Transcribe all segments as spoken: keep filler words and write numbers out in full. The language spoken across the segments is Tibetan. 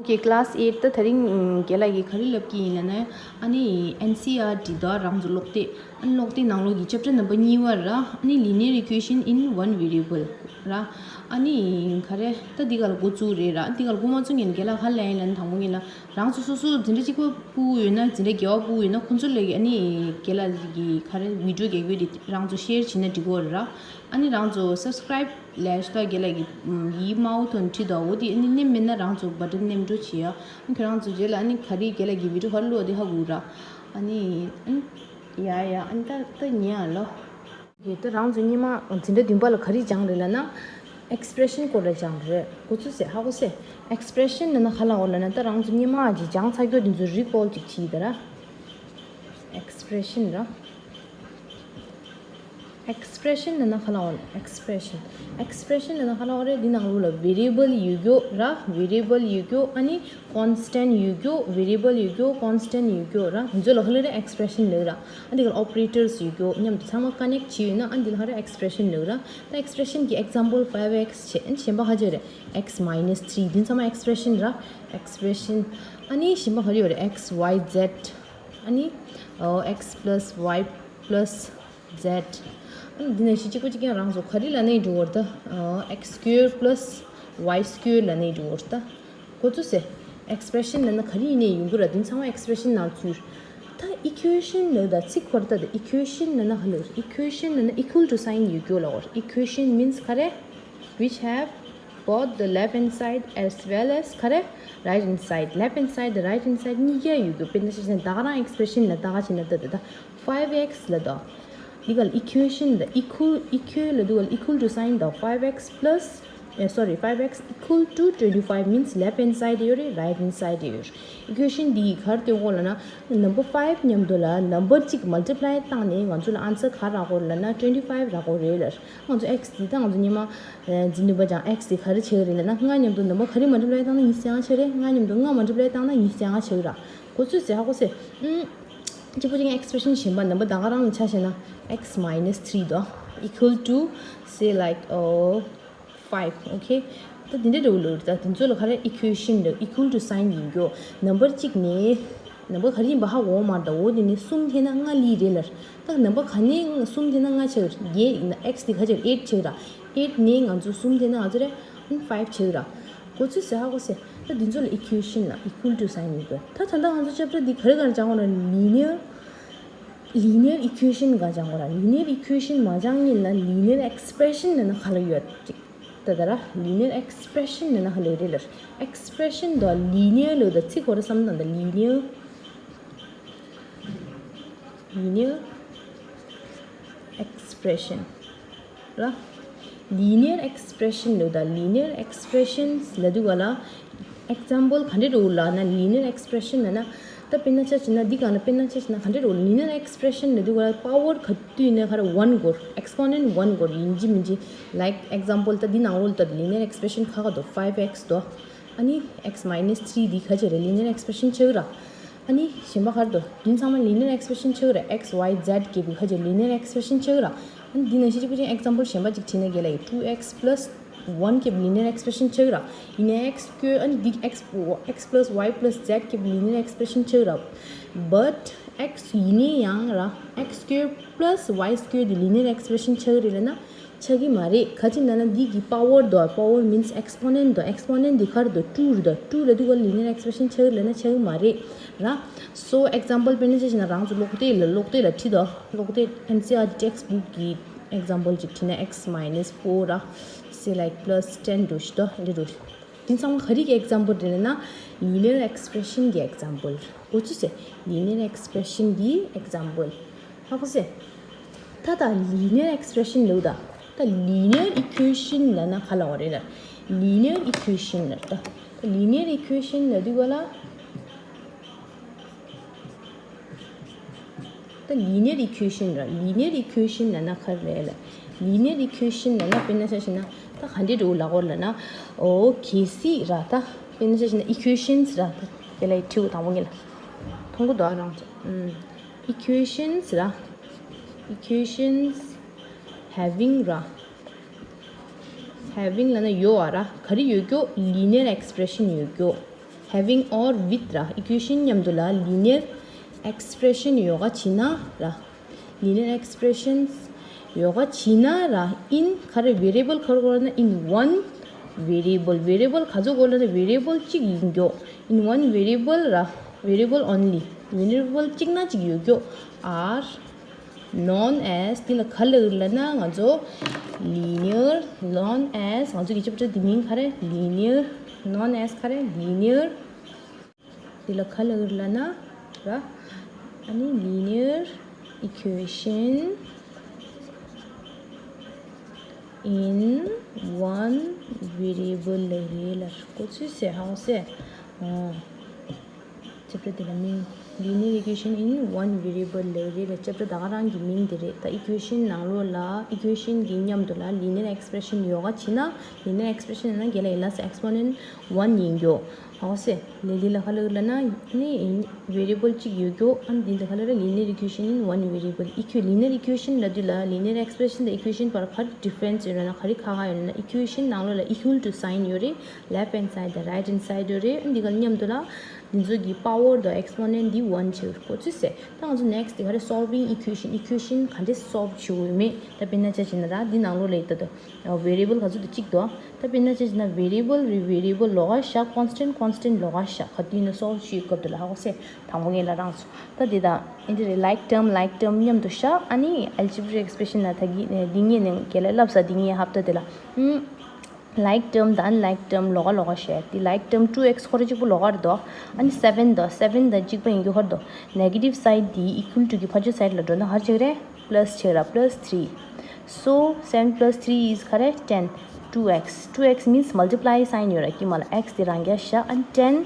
Okay, class eight ད་དེ་རིང་ཨམ་རྒན་ལགས་ཀྱིས་ག་རེ་ལབ་ཀྱི་ཡིན་ལབ་ན། ཨ་ནི་ཨེན་སི་ཨར་ཊི་དང་རང་ཚོ་ཀློག་དེབ། ཨ་ནི་ཀློག་དེབ་ནང་ལོགས་ཀྱི་ཅེབ་ཊར་ནམ་བར་གཉིས་པ་ར། ཨ་ནི་linear equation in one variable ར། ཨ་ནི་ག་རེ་ད་འདི་ག་ལ་འགོ་བཙུགས་རེད་ར། འདི་ག་ལ་འགོ་མ་བཙུགས་ཉིན་རྒན་ལགས་ག་རེ་ལབ་ཡིན་ལབ་ན། དང་པོ་ཉིད་ལ་རང་ཚོ་སོ་སོ་འཛིན་གྲྭ་གཅིག་པ་ཕྲུ་གུ་ཡོད་ན། འཛིན་གྲྭ་བརྒྱད་པ་ཕྲུ་གུ་ཡོད་ན། ཁོང་ཚོ་ལ་ཨ་ནི་རྒན་ལགས་ཀྱི་ག་རེ་video རྒྱག་རྒྱུ་དེ་རང་ཚོ་ཤེར་བྱས་ན་འགྲིག་གི་རེད་ར། ཨ་ནི་རང་ཚོ་སབ་སི་ཀ་རའིབ་ལས་ད་རྒན་ལགས་ཀྱི་ཡིག་དམར་པོ་དང་བྲིས་འདུག་འོ་དེ་ཨ་ནི་མནན་མེད་ན་རང་ཚོ་བ་ཊན་མནན་འགྲོ་བྱེད་ཡ། ཨ་ཁྱོད་རང་ཚོ་རྗེས་ལ་ཨ་ནི་ག་རེ་རྒན་ལགས་ཀྱི་video ག་རེ་བླུགས་དེ་ཧ་གོ་ར། ཨ་ནི་ཨ་ནི་ཡ་ཡ་ཨ་ནི་ད་ད་ཉན་ཨ་ལོ། ཡེ་ད་རང་ཚོ་སྔོན་མ་འཛིན་གྲྭ་བདུན་པ་ལ་ག་རེ་སྦྱངས་རེད་ལབ་ན། ཨེག་སི་པི་རེ་ཤན་སྐོར་ལ་སྦྱངས་རེད། འགོ་ཚུགས་སེ་ཧ་གོ་སེ། ཨེག་སི་པི་རེ་ཤན་ལབ་ན་ག་ལབ་ཡོད་ལབ་ན། ད་རང་ཚོ་སྔོན་མ་ཅིག་སྦྱངས་ཚར་རྒྱུ་དེ་ཚོ་རི་ཀོལ་ཅིག་བྱེད་ད་ར། ཨེག་སི་པི་རེ་ཤན་ར། ཨེག་སི་པི་རེ་ཤན་ལབ་ན་ག་ལབ་ཡོད། ཨེག་སི་པི་རེ་ཤན། ཨེག་སི་པི་རེ་ཤན་ལབ་ན་ག་ལབ་ཡོད་རེད། འདི་ནང་ལོགས་ལ་ཝེ་རི་ཨེ་བལ་ཡོད་རྒྱུ་ར། ཝེ་རི་ཨེ་བལ་ཡོད་རྒྱུ། ཨ་ནི་ཀོན་སི་ཊན་ཊི་ཡོད་རྒྱུ། ཝེ་རི་ཨེ་བལ་ཡོད་རྒྱུ། ཀོན་སི་ཊན་ཊི་ཡོད་རྒྱུ་ར། འདི་ཚོ་ལ་ག་ལབ་རེད། ཨེག་སི་པི་རེ་ཤན་ལབ་ར། ཨ་འདི་ག་ལ་ཨོ་པ་རེ་ཊར་སི་ཡོད་རྒྱུ། མཉམ་དུ་ཚང་མ་ཀ་ནེག་ཊི་བྱས་ཡོད་ན། ཨ་འདི་ལ་ག་རེ། ཨེག་སི་པི་རེ་ཤན་ལབ་ར། ད་ཨེག་སི་པི་རེ་ཤན་གྱི་ཨེག་ཛམ་པལ་ཕའིབ་ཨེག་སི་བྱས། ཨ་ནི་གཞན་པ་ག་རེ་རེད། ཨེག་སི་མའི་ནས་ཐི་རི། འདི་ཚང་མ་ཨེག་སི་པི་རེ་ཤན་ར། ཨེག་སི་པི་རེ་ཤན། ཨ་ནི་གཞན་པ་ག་རེ་ཡོད་རེད། ཨེག་སི་ཝའི་ཛེཌ། ཨ་ནི་ཨེག་སི་པ་ལ་སི་ཝའི་པ་ལ་སི་ཛེཌ། ཨ་ནི་འདི་ནང་བཞིན་གཅིག་པ་གཅིག་རྐྱང་རང་ཚོ་ག་རེ་ལབ་ན་འགྲིག་གི་རེད་ད། ཨེག་སི་སྐེུར་པ་ལ་སི་ཝའི་སྐེུར་ལབ་ན་འགྲིག་གི་རེད་ད། འགོ་ཚུགས་སེ། ཨེག་སི་པི་རེ་ཤན་ལབ་ན་ག་རེ་ཡིན་ནའི་ཡོང་གི་རེད། འདི་ཚང་མ་ཨེག་སི་པི་རེ་ཤན་ནང་ཚུད། ད་ཨི་ཀུའེ་ཤན་ལབ་ད་ཚིག་ཁོ་ར་ད། ད་ཨི་ཀུའེ་ཤན་ལབ་ན་ག་ལབ་རེད། ཨི་ཀུའེ་ཤན་ལབ་ན་ཨི་ཀུལ་ཊུ་སའིན་ཡོད་རྒྱུ་ལབ་ཡོད་རེད། ཨི་ཀུའེ་ཤན་མིན་སི་ག་རེ། which have both the left hand side as well as ག་རེ། right hand side། left hand side དང་right hand side གཉིས་ཀ་ཡོད་རྒྱུ། དཔེར་ན་ཆ་བཞག་ན་ད་ག་རང་ཨེག་སི་པི་རེ་ཤན་ལ་ད་ག་བྱས་ན་ད་ད་ད་ཕའིབ་ཨེག་སི་ལབ་ད། འདི་ག་ལ་ཨི་ཀུའེ་ཤན་ད། ཨི་ཀུལ། ཨི་ཀུལ་ལབ་དུས་ག་ལ་ཨི་ཀུལ་ཊུ་སའིན་ད་ཕའིབ་ཨེག་སི་པ་ལ་སི། ཨེ་སོ་རི། ཕའིབ་ཨེག་སི་ཨི་ཀུལ་ཊུ་ཊུ་ཝེན་ཊི་ཕའིབ་མིན་སི་ལེཕ་ཧེན་སའིཌ་ཡོད་རེད། རའིཊ་ཧེན་སའིཌ་ཡོད་རེད། ཨི་ཀུའེ་ཤན་འདི་ག་རེ་སྟོན་གོ་ལབ་ན། ནམ་བར་ཕའིབ་མཉམ་དུ་ལ་ནམ་བར་གཅིག་མལ་ཊི་པ་ལའི་བཏང་ནས་ང་ཚོ་ལ་ཨན་སར་ག་རག་གོ་ལབ་ན་ཊུ་ཝེན་ཊི་ཕའིབ་རག་གོ་རེད་ལབ། ང་ཚོ་ཨེག་སི་འདི་ད་ང་ཚོ་སྔོན་མ་འཛིན་གྲྭ་བདུན་པ་སྦྱངས། ཨེག་སི་འདི་ག་རེ་ཆགས་ཀྱི་རེད་ལབ་ན། ལྔ་མཉམ་དུ་ནམ་བར་ག་རེ་མལ་ཊི་པ་ལའི་བཏང་ན་ཉི་ཤུ་རྩ་ལྔ་ཆགས་རེད། ལྔ་མཉམ་དུ་ལྔ་མལ་ཊི་པ་ལའི་བཏང་ན་ཉི་ཤུ་རྩ་ལྔ་ཆགས་ར། འགོ་ཚུགས་སེ་ཧ་གོ་སེ། ཨུམ། གཅིག་པོ་གཅིག་ཨེག་སི་པི་རེ་ཤན་གཞན་པ་ནམ་བར་ད་ག་རང་ལ་ཆ་བཞག་ན། ཨེག་སི་མའི་ནས་ཐི་རི་དོ། equal to say like, oh, five, okay? ད་དེ་འདྲ་འདྲ་བོ་ལབ་རེད། ད་དེ་ཚོ་ལ་ག་རེ། ཨི་ཀུའེ་ཤན་ལབ། ཨི་ཀུལ་ཊུ་སའིན་ཡིན་རྒྱུ། ནམ་བར་གཅིག་ནས་ནམ་བར་ག་རེ་ཡིན་པ་ཧ་གོ་མ་རེད། ད་འོ་དེ་ནས་གསུམ་ཐེབས་ན་ལྔ་སླེབས་རེད་ལབ། ད་ནམ་བར་ག་ནས་གསུམ་ཐེབས་ན་ལྔ་ཆགས་རེད། བརྒྱད་ཡིན་ན་ཨེག་སི་འདི་ག་ཆགས་རེད། ཨེཊ་ཆགས་ར། ཨེཊ་ནས་ང་ཚོ་གསུམ་ཐེབས་ན་ང་ཚོ་རེད། ཨ་ཕའིབ་ཆགས་ར། འགོ་ཚུགས་སེ་ཧ་གོ་སེ། ད་འདི་ཚོ་ལ་ཨི་ཀུའེ་ཤན་ལབ། ཨི་ཀུལ་ཊུ་སའིན་ཡིན་རྒྱུ། ད་ད་ལྟ་ང་ཚོ་ཅེབ་ཊར་འདི་ག་རེ་ག་རེ་སྦྱང་གོ་ན། ལི་ནི་ཡར། ལི་ནི་ཡར་ཨི་ཀུའེ་ཤན་ག་སྦྱང་གོ་ར། ལི་ནི་ཡར་ཨི་ཀུའེ་ཤན་མ་སྦྱང་ཉིན་ལ་ལི་ནི་ཡར་ཨེག་སི་པི་རེ་ཤན་ལབ་ན་ག་ལབ་ཡོད་ཅིག་ད་ད་ར། ལི་ནི་ཡར་ཨེག་སི་པི་རེ་ཤན་ལབ་ན་ག་ལབ་རེད་ལབ། ཨེག་སི་པི་རེ་ཤན་དང་ལི་ནི་ཡར་ལབ་ད་ཚིག་ཁོ་ར་བསམ་བློ་བཏང་ད། ལི་ནི་ཡར། ལི་ནི་ཡར་ཨེག་སི་པི་རེ་ཤན་ར། ལི་ནི་ཡར་ཨེག་སི་པི་རེ་ཤན་ལབ་ད། ལི་ནི་ཡར་ཨེག་སི་པི་རེ་ཤན་ལབ་དུས་ག་ལ། ཨེག་ཛམ་པལ་ག་འདྲ་འདྲ་བོ་ལབ་ན། ལི་ནི་ཡར་ཨེག་སི་པི་རེ་ཤན་ལབ་ན། ད་དཔེར་ན་ཆ་བཞག་ན་འདི་ག་ལ། དཔེར་ན་ཆ་བཞག་ན་ག་འདྲ་འདྲ་བོ། ལི་ནི་ཡར་ཨེག་སི་པི་རེ་ཤན་ལབ་དུས་ག་ལ་པ་ཝར་ག་དུས་ནས་ག་རེ། ཝན་དགོས། ཨེག་སི་པོ་ནེན་ཊི་ཝན་དགོས། ཡིན་གཅིག་མིན་གཅིག like example ད་འདི་ནང་ལོགས་ལ་ད་ལི་ནི་ཡར་ཨེག་སི་པི་རེ་ཤན་ག་ག་འདུག་ཕའིབ་ཨེག་སི་འདུག་ཨ་ནི་ཨེག་སི་མའི་ནས་ཐི་རི་འདི་ག་ཆགས་རེད། ལི་ནི་ཡར་ཨེག་སི་པི་རེ་ཤན་ཆགས་ར། ཨ་ནི་གཞན་པ་ག་རེ་འདུག་འདི་ཚང་མ་ལི་ནི་ཡར་ཨེག་སི་པི་རེ་ཤན་ཆགས་ར། ཨེག་སི་ཝའི་ཛེཌ་གི་བུ་ག་ཆགས། ལི་ནི་ཡར་ཨེག་སི་པི་རེ་ཤན་ཆགས་ར། ཨ་ནི་འདི་ནང་བཞིན་གཅིག་པུ་ཅན་ཨེག་ཛམ་པལ་གཞན་པ་ཅིག་བྲིས་ན་རྒན་ལགས་ཡིན། ཊུ་ཨེག་སི་པ་ལ་སི་ཝན་གི་བུ་ལི་ནི་ཡར་ཨེག་སི་པི་རེ་ཤན་ཆགས་ར། ཡིན་ནའི་ཨེག་སི་སྐྱོར། ཨ་ནི་འདི་ཨེག་སི། ཨེག་སི་པ་ལ་སི་ཝའི་པ་ལ་སི་ཛེཌ་གི་བུ་ལི་ནི་ཡར་ཨེག་སི་པི་རེ་ཤན་ཆགས་ར། བཊ་ཨེག་སི་ཡིན་ནའི་ཡང་ར། ཨེག་སི་སྐྱོར་པ་ལ་སི་ཝའི་སྐྱོར་འདི་ལི་ནི་ཡར་ཨེག་སི་པི་རེ་ཤན་ཆགས་རེད་ལབ་ན། ཆགས་ཀྱི་མ་རེད། ག་ཅི་ལབ་ན་འདི་གི་པ་ཝར་དང་། པ་ཝར་མིན་སི་ཨེག་སི་པོ་ནེན་ཊི་དང་། ཨེག་སི་པོ་ནེན་ཊི་འདི་ག་རེ་འདུག་ཊུ་རེད་འདུག་ཊུ་ལབ་དུས་ག་ལི་ནི་ཡར་ཨེག་སི་པི་རེ་ཤན་ཆགས་རེད་ལབ་ན་ཆགས་ཀྱི་མ་རེད་ར། སོ་ཨེག་ཛམ་པལ་དཔེར་ན་ཆ་བཞག་ན་རང་ཚོ་ཀློག་དེབ་ལ། ཀློག་དེབ་ལ་བྲིས་དང་། ཀློག་དེབ་ཨེན་སི་ཨར་ཊི་ཊེག་སི་བུག་གི་ཨེག་ཛམ་པལ་ཅིག་བྲིས་ན། ཨེག་སི་མའི་ནས་ཕོར་ར། སེ་ལའིཀ་པ་ལ་སི་ཊེན་འགྲོ་ཤི་དང་། འདི་འགྲོ་ཤི། འདི་ཚང་མ་ག་རེ་གི་ཨེག་ཛམ་པལ་རེད་ལབ་ན། ལི་ནི་ཡར་ཨེག་སི་པི་རེ་ཤན་གི་ཨེག་ཛམ་པལ། འགོ་ཚུགས་སེ། ལི་ནི་ཡར་ཨེག་སི་པི་རེ་ཤན་གི་ཨེག་ཛམ་པལ། ཧ་གོ་སེ། ད་ད་ལི་ནི་ཡར་ཨེག་སི་པི་རེ་ཤན་ལབ་ད། ད་ལི་ནི་ཡར་ཨི་ཀུའེ་ཤན་ལབ་ན་ག་ལབ་པ་རེད་ལབ། ལི་ནི་ཡར་ཨི་ཀུའེ་ཤན་ལབ་ད། ད་ལི་ནི་ཡར་ཨི་ཀུའེ་ཤན་ལབ་དུས་ག་ལ། ད་ལི་ནི་ཡར་ཨི་ཀུའེ་ཤན་ར། ལི་ནི་ཡར་ཨི་ཀུའེ་ཤན་ལབ་ན་ག་རེ་རེད་ལབ། ལི་ནི་ཡར་ཨི་ཀུའེ་ཤན་ལབ་ན་དཔེར་ན་ཆ་བཞག་ན་ད་ག་འདྲ་འདྲ་བོ་ལབ་དགོས་ལབ་ན། ཨོ་གལ་སྲིད་ར། ད་དཔེར་ན་ཆ་བཞག་ན་ཨི་ཀུའེ་ཤན་ར། ད་དེ་ལ་ཡི་ཁྲིའུ་དང་པོ་ངེད་ལ་མཐོང་གི་འདུག་རང་ཚོ། ཨུམ། ཨི་ཀུའེ་ཤན་ར། ཨི་ཀུའེ་ཤན་ཧེ་ཝིང་ར། ཧེ་ཝིང་ལབ་ན་ཡོད་པ་ར། ག་རེ་ཡོད་རྒྱུ། ལི་ནི་ཡར་ཨེག་སི་པི་རེ་ཤན་ཡོད་རྒྱུ། having or with ར། equation མཉམ་དུ་ལ་linear expression ཡོ་ག་བྱེད་ན་ར། linear expressions ཡོ་ག་བྱེད་ན་ར། in ག་རེ། variable ག་རེ་གོ་ལ་ན། in one variable། variable ག་ཚོད་གོ་ལ་ན། variable གཅིག་ཡིན་རྒྱུ། in one variable ར། variable only། variable གཅིག་ན་གཅིག་ཡོད་རྒྱུ། are known as དེ་ལ་ག་ལ་ལ་ན་ང་ཚོ་linear། known as ང་ཚོ་གི་chapter དེ་མིང་ག་རེ། linear། known as ག་རེ། linear དེ་ལ་ག་ལ་ལ་ན་ར། ཨ་ནི་linear equation in one variable ལ་རེད་ལ། གོ་ཚུལ་ཟེར་ཧང་ཟེར། ཨོ། chapter དེ་ལ་མིང་linear equation in one variable ལ་རེད་ལ། chapter ད་ག་རང་གི་མིང་དེ་རེད། ད་equation ནང་ལོགས་ལ་equation གི་མཉམ་དུ་ལ་linear expression ཡོ་ག་བྱེད་ན། linear expression ན་རྒན་ལགས་ཡིན་ལ་ས་exponent one ཡིན་རྒྱུ། ཧོ་སེ། ལེ་ལི་ལ་ཁ་ལ་ལ་ན་ནི་variable གཅིག་ཡོད་རྒྱུ། ཨ་ནི་འདི་འདི་ཁ་ལ་ར་linear equation in one variable equal linear equation ལ་དུས་ལ་linear expression དང་equation བར་ག་རེ་difference ཡོད་ན་ག་རེ་ཁག་ཁག་ཡོད་ན། equation ནང་ལོགས་ལ་equal to sign ཡོད་རེད། left hand side དང་right hand side ཡོད་རེད། ཨ་འདི་ག་མཉམ་དུ་ལ་འདི་ཚོ་གི་power དང་exponent འདི་one བྱེད་གོ་ཚུལ་ཟེར། ད་ང་ཚོ་next དེ་ག་རེ་solving equation equation ག་འདྲས་solve བྱེད་དགོས་མེད། ད་དཔེར་ན་ཆ་བཞག་ན་ར་འདི་ནང་ལོགས་ལ་ཡོད་ད་དོ། variable ག་ཚོད་དུ་གཅིག་དོ། ད་དཔེར་ན་ཆ་བཞག་ན་variable རེ་variable ལོགས་ཀ་བཞག constant constant ལོགས་ཀ་བཞག་ག་དུས་ན་solve བྱེད་སྐབས་དུ་ལ་ཧ་གོ་སེ། དང་པོ་ངས་ལ་རང་སོ། ད་འདི་དང་འདི་རེ་like term like term མཉམ་དུ་བཞག་ཨ་ནི་algebraic expression ན་ད་གི་འདི་ངས་ནས་གལ་ལ་ལབ་ས་འདི་ངས་ཧབ་ད་དེ་ལ། ཨུམ། like term དང་unlike term ལོགས་ཀ་ལོགས་ཀ་བཞག་དེ་like term two x ཁོ་ར་གཅིག་པུ་ལོགས་ཀ་རེད་དོ། ཨ་ནི་seven དང་seven དང་གཅིག་པ་ཡིན་རྒྱུ་ཧར་དོ། negative side དེ་equal to གི་ཕར་ཕྱོགས་side ལ་འགྲོ་ན་ཧར་ཅིག་རེད། plus བྱེད་ར་plus three། So seven plus three is ག་རེ། ten། two x two x means multiply sign ཡོད་ར་ཀྱི་མ་ལ་x དེ་རང་རྒྱ་བཞག and ten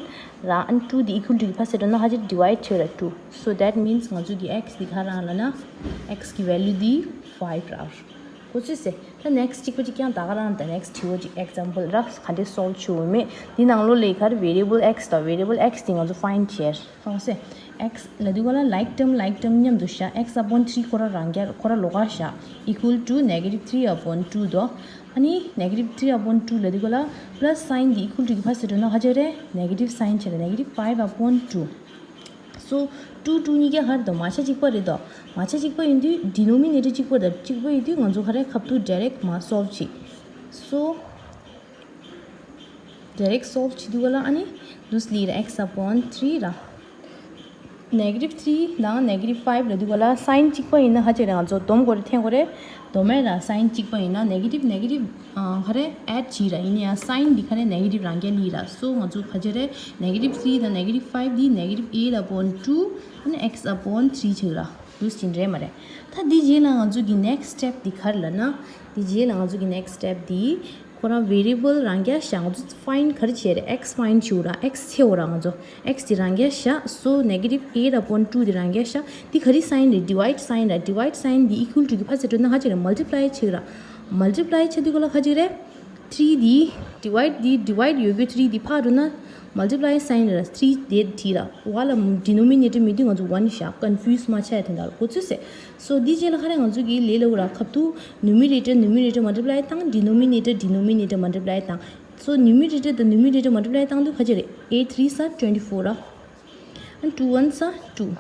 ར་and two དེ་equal to གི་ཕ་སེ་འགྲོ་ན་ཧ་ཅིག་divide བྱེད་ར་two། So that means ང་ཚོ་གི་x དེ་ག་རང་ལ་ན་x གི་value དེ་five ར། གོ་ཚུལ་ཟེར། ད་next གཅིག་པ་གཅིག་ཀྱང་ད་ག་རང་ད་next དྲི་བ་གཅིག་example ར་ག་འདྲས་solve བྱེད་འོས་མེད། འདི་ནང་ལོགས་ལ་ག་རེ་variable x དང་variable x དེ་ང་ཚོ་find བྱེད། ཧང་སེ། x ལ་དུས་ག་ལ་like term like term མཉམ་དུ་བཞག x upon three ཁོ་ར་རང་རྒྱ་ཁོ་ར་ལོགས་ཀ་བཞག equal to negative three upon two དོ། ཨ་ནི་negative three upon two ལ་དུས་ག་ལ་plus sign འདི་equal to གི་ཕ་སེ་འགྲོ་ན་ཧ་ཅག་རེད། negative sign བྱས་ལ་negative five upon two། So two two གཉིས་ཀ་ཧར་དོ་མ་ཆ་གཅིག་པ་རེད་དོ། མ་ཆ་གཅིག་པ་ཡིན་དུས་denominator གཅིག་པ་དང་གཅིག་པ་ཡིན་དུས་ང་ཚོ་ག་རེ་ཁབ་ཏུ་direct མ་solve བྱེད། So direct solve བྱེད་དུས་ག་ལ་ཨ་ནི་འདུས་ལི་ར་x upon three ར། negative three དང་negative five ལ་དུས་ག་ལ་sign གཅིག་པ་ཡིན་ན་ཧ་ཅག་རེད། ང་ཚོ་སྡོམ་དགོས་རེད་འཐེན་དགོས་རེད། སྡོམ་མེད་ར་sign གཅིག་པ་ཡིན་ན་negative negative ག་རེ་add བྱེད་ར་ཡིན་ན་ཡང་sign འདི་ག་རེ་negative རང་རྒྱ་ལི་ར། So ང་ཚོ་ག་ཅི་རེད། negative three དང་negative five འདི་negative eight upon two ཨ་ནི་x upon three བྱེད་ར་འདུས་ཅིན་རེད་མ་རེད། ད་འདི་རྗེས་ལ་ང་ཚོ་གི་next step འདི་ག་རེ་ལབ་ན། འདི་རྗེས་ལ་ང་ཚོ་གི་next step འདི་ཁོ་རང་variable རང་རྒྱ་བཞག་ང་ཚོ་find ག་རེ་བྱེད་རེད། x find བྱེད་ར། x ཚེ་འོ་ར་ང་ཚོ་x དེ་རང་རྒྱ་བཞག So negative eight upon two དེ་རང་རྒྱ་བཞག་འདི་ག་རེ་sign རེད། divide sign ར། divide sign འདི་equal to གི་ཕ་ཚེ་འགྲོ་ན་ཧ་ཅིག་རེད། multiply བྱེད་ར། multiply བྱེད་དུས་ག་ལ་ཧ་ཅིག་རེད། three འདི་divide འདི་divide ཡོད་རྒྱུ་three འདི་ཕར་འགྲོ་ན་multiply sign ར། three དེ་བྲིས་ར། བ་ལ་denominator མེད་དུས་ང་ཚོ་one བཞག confuse མ་བྱས་དེ་འདྲ་གོ་ཚུལ་ཟེར། So འདི་རྗེས་ལ་ག་རེ་ང་ཚོ་གི་ལས་སླ་བོ་ར། ཁབ་ཏུ་numerator numerator multiply དང་denominator denominator multiply དང་། So numerator དང་numerator multiply བཏང་དུས་ག་ཅི་རེད། eight threes are twenty four ར། and two ones are two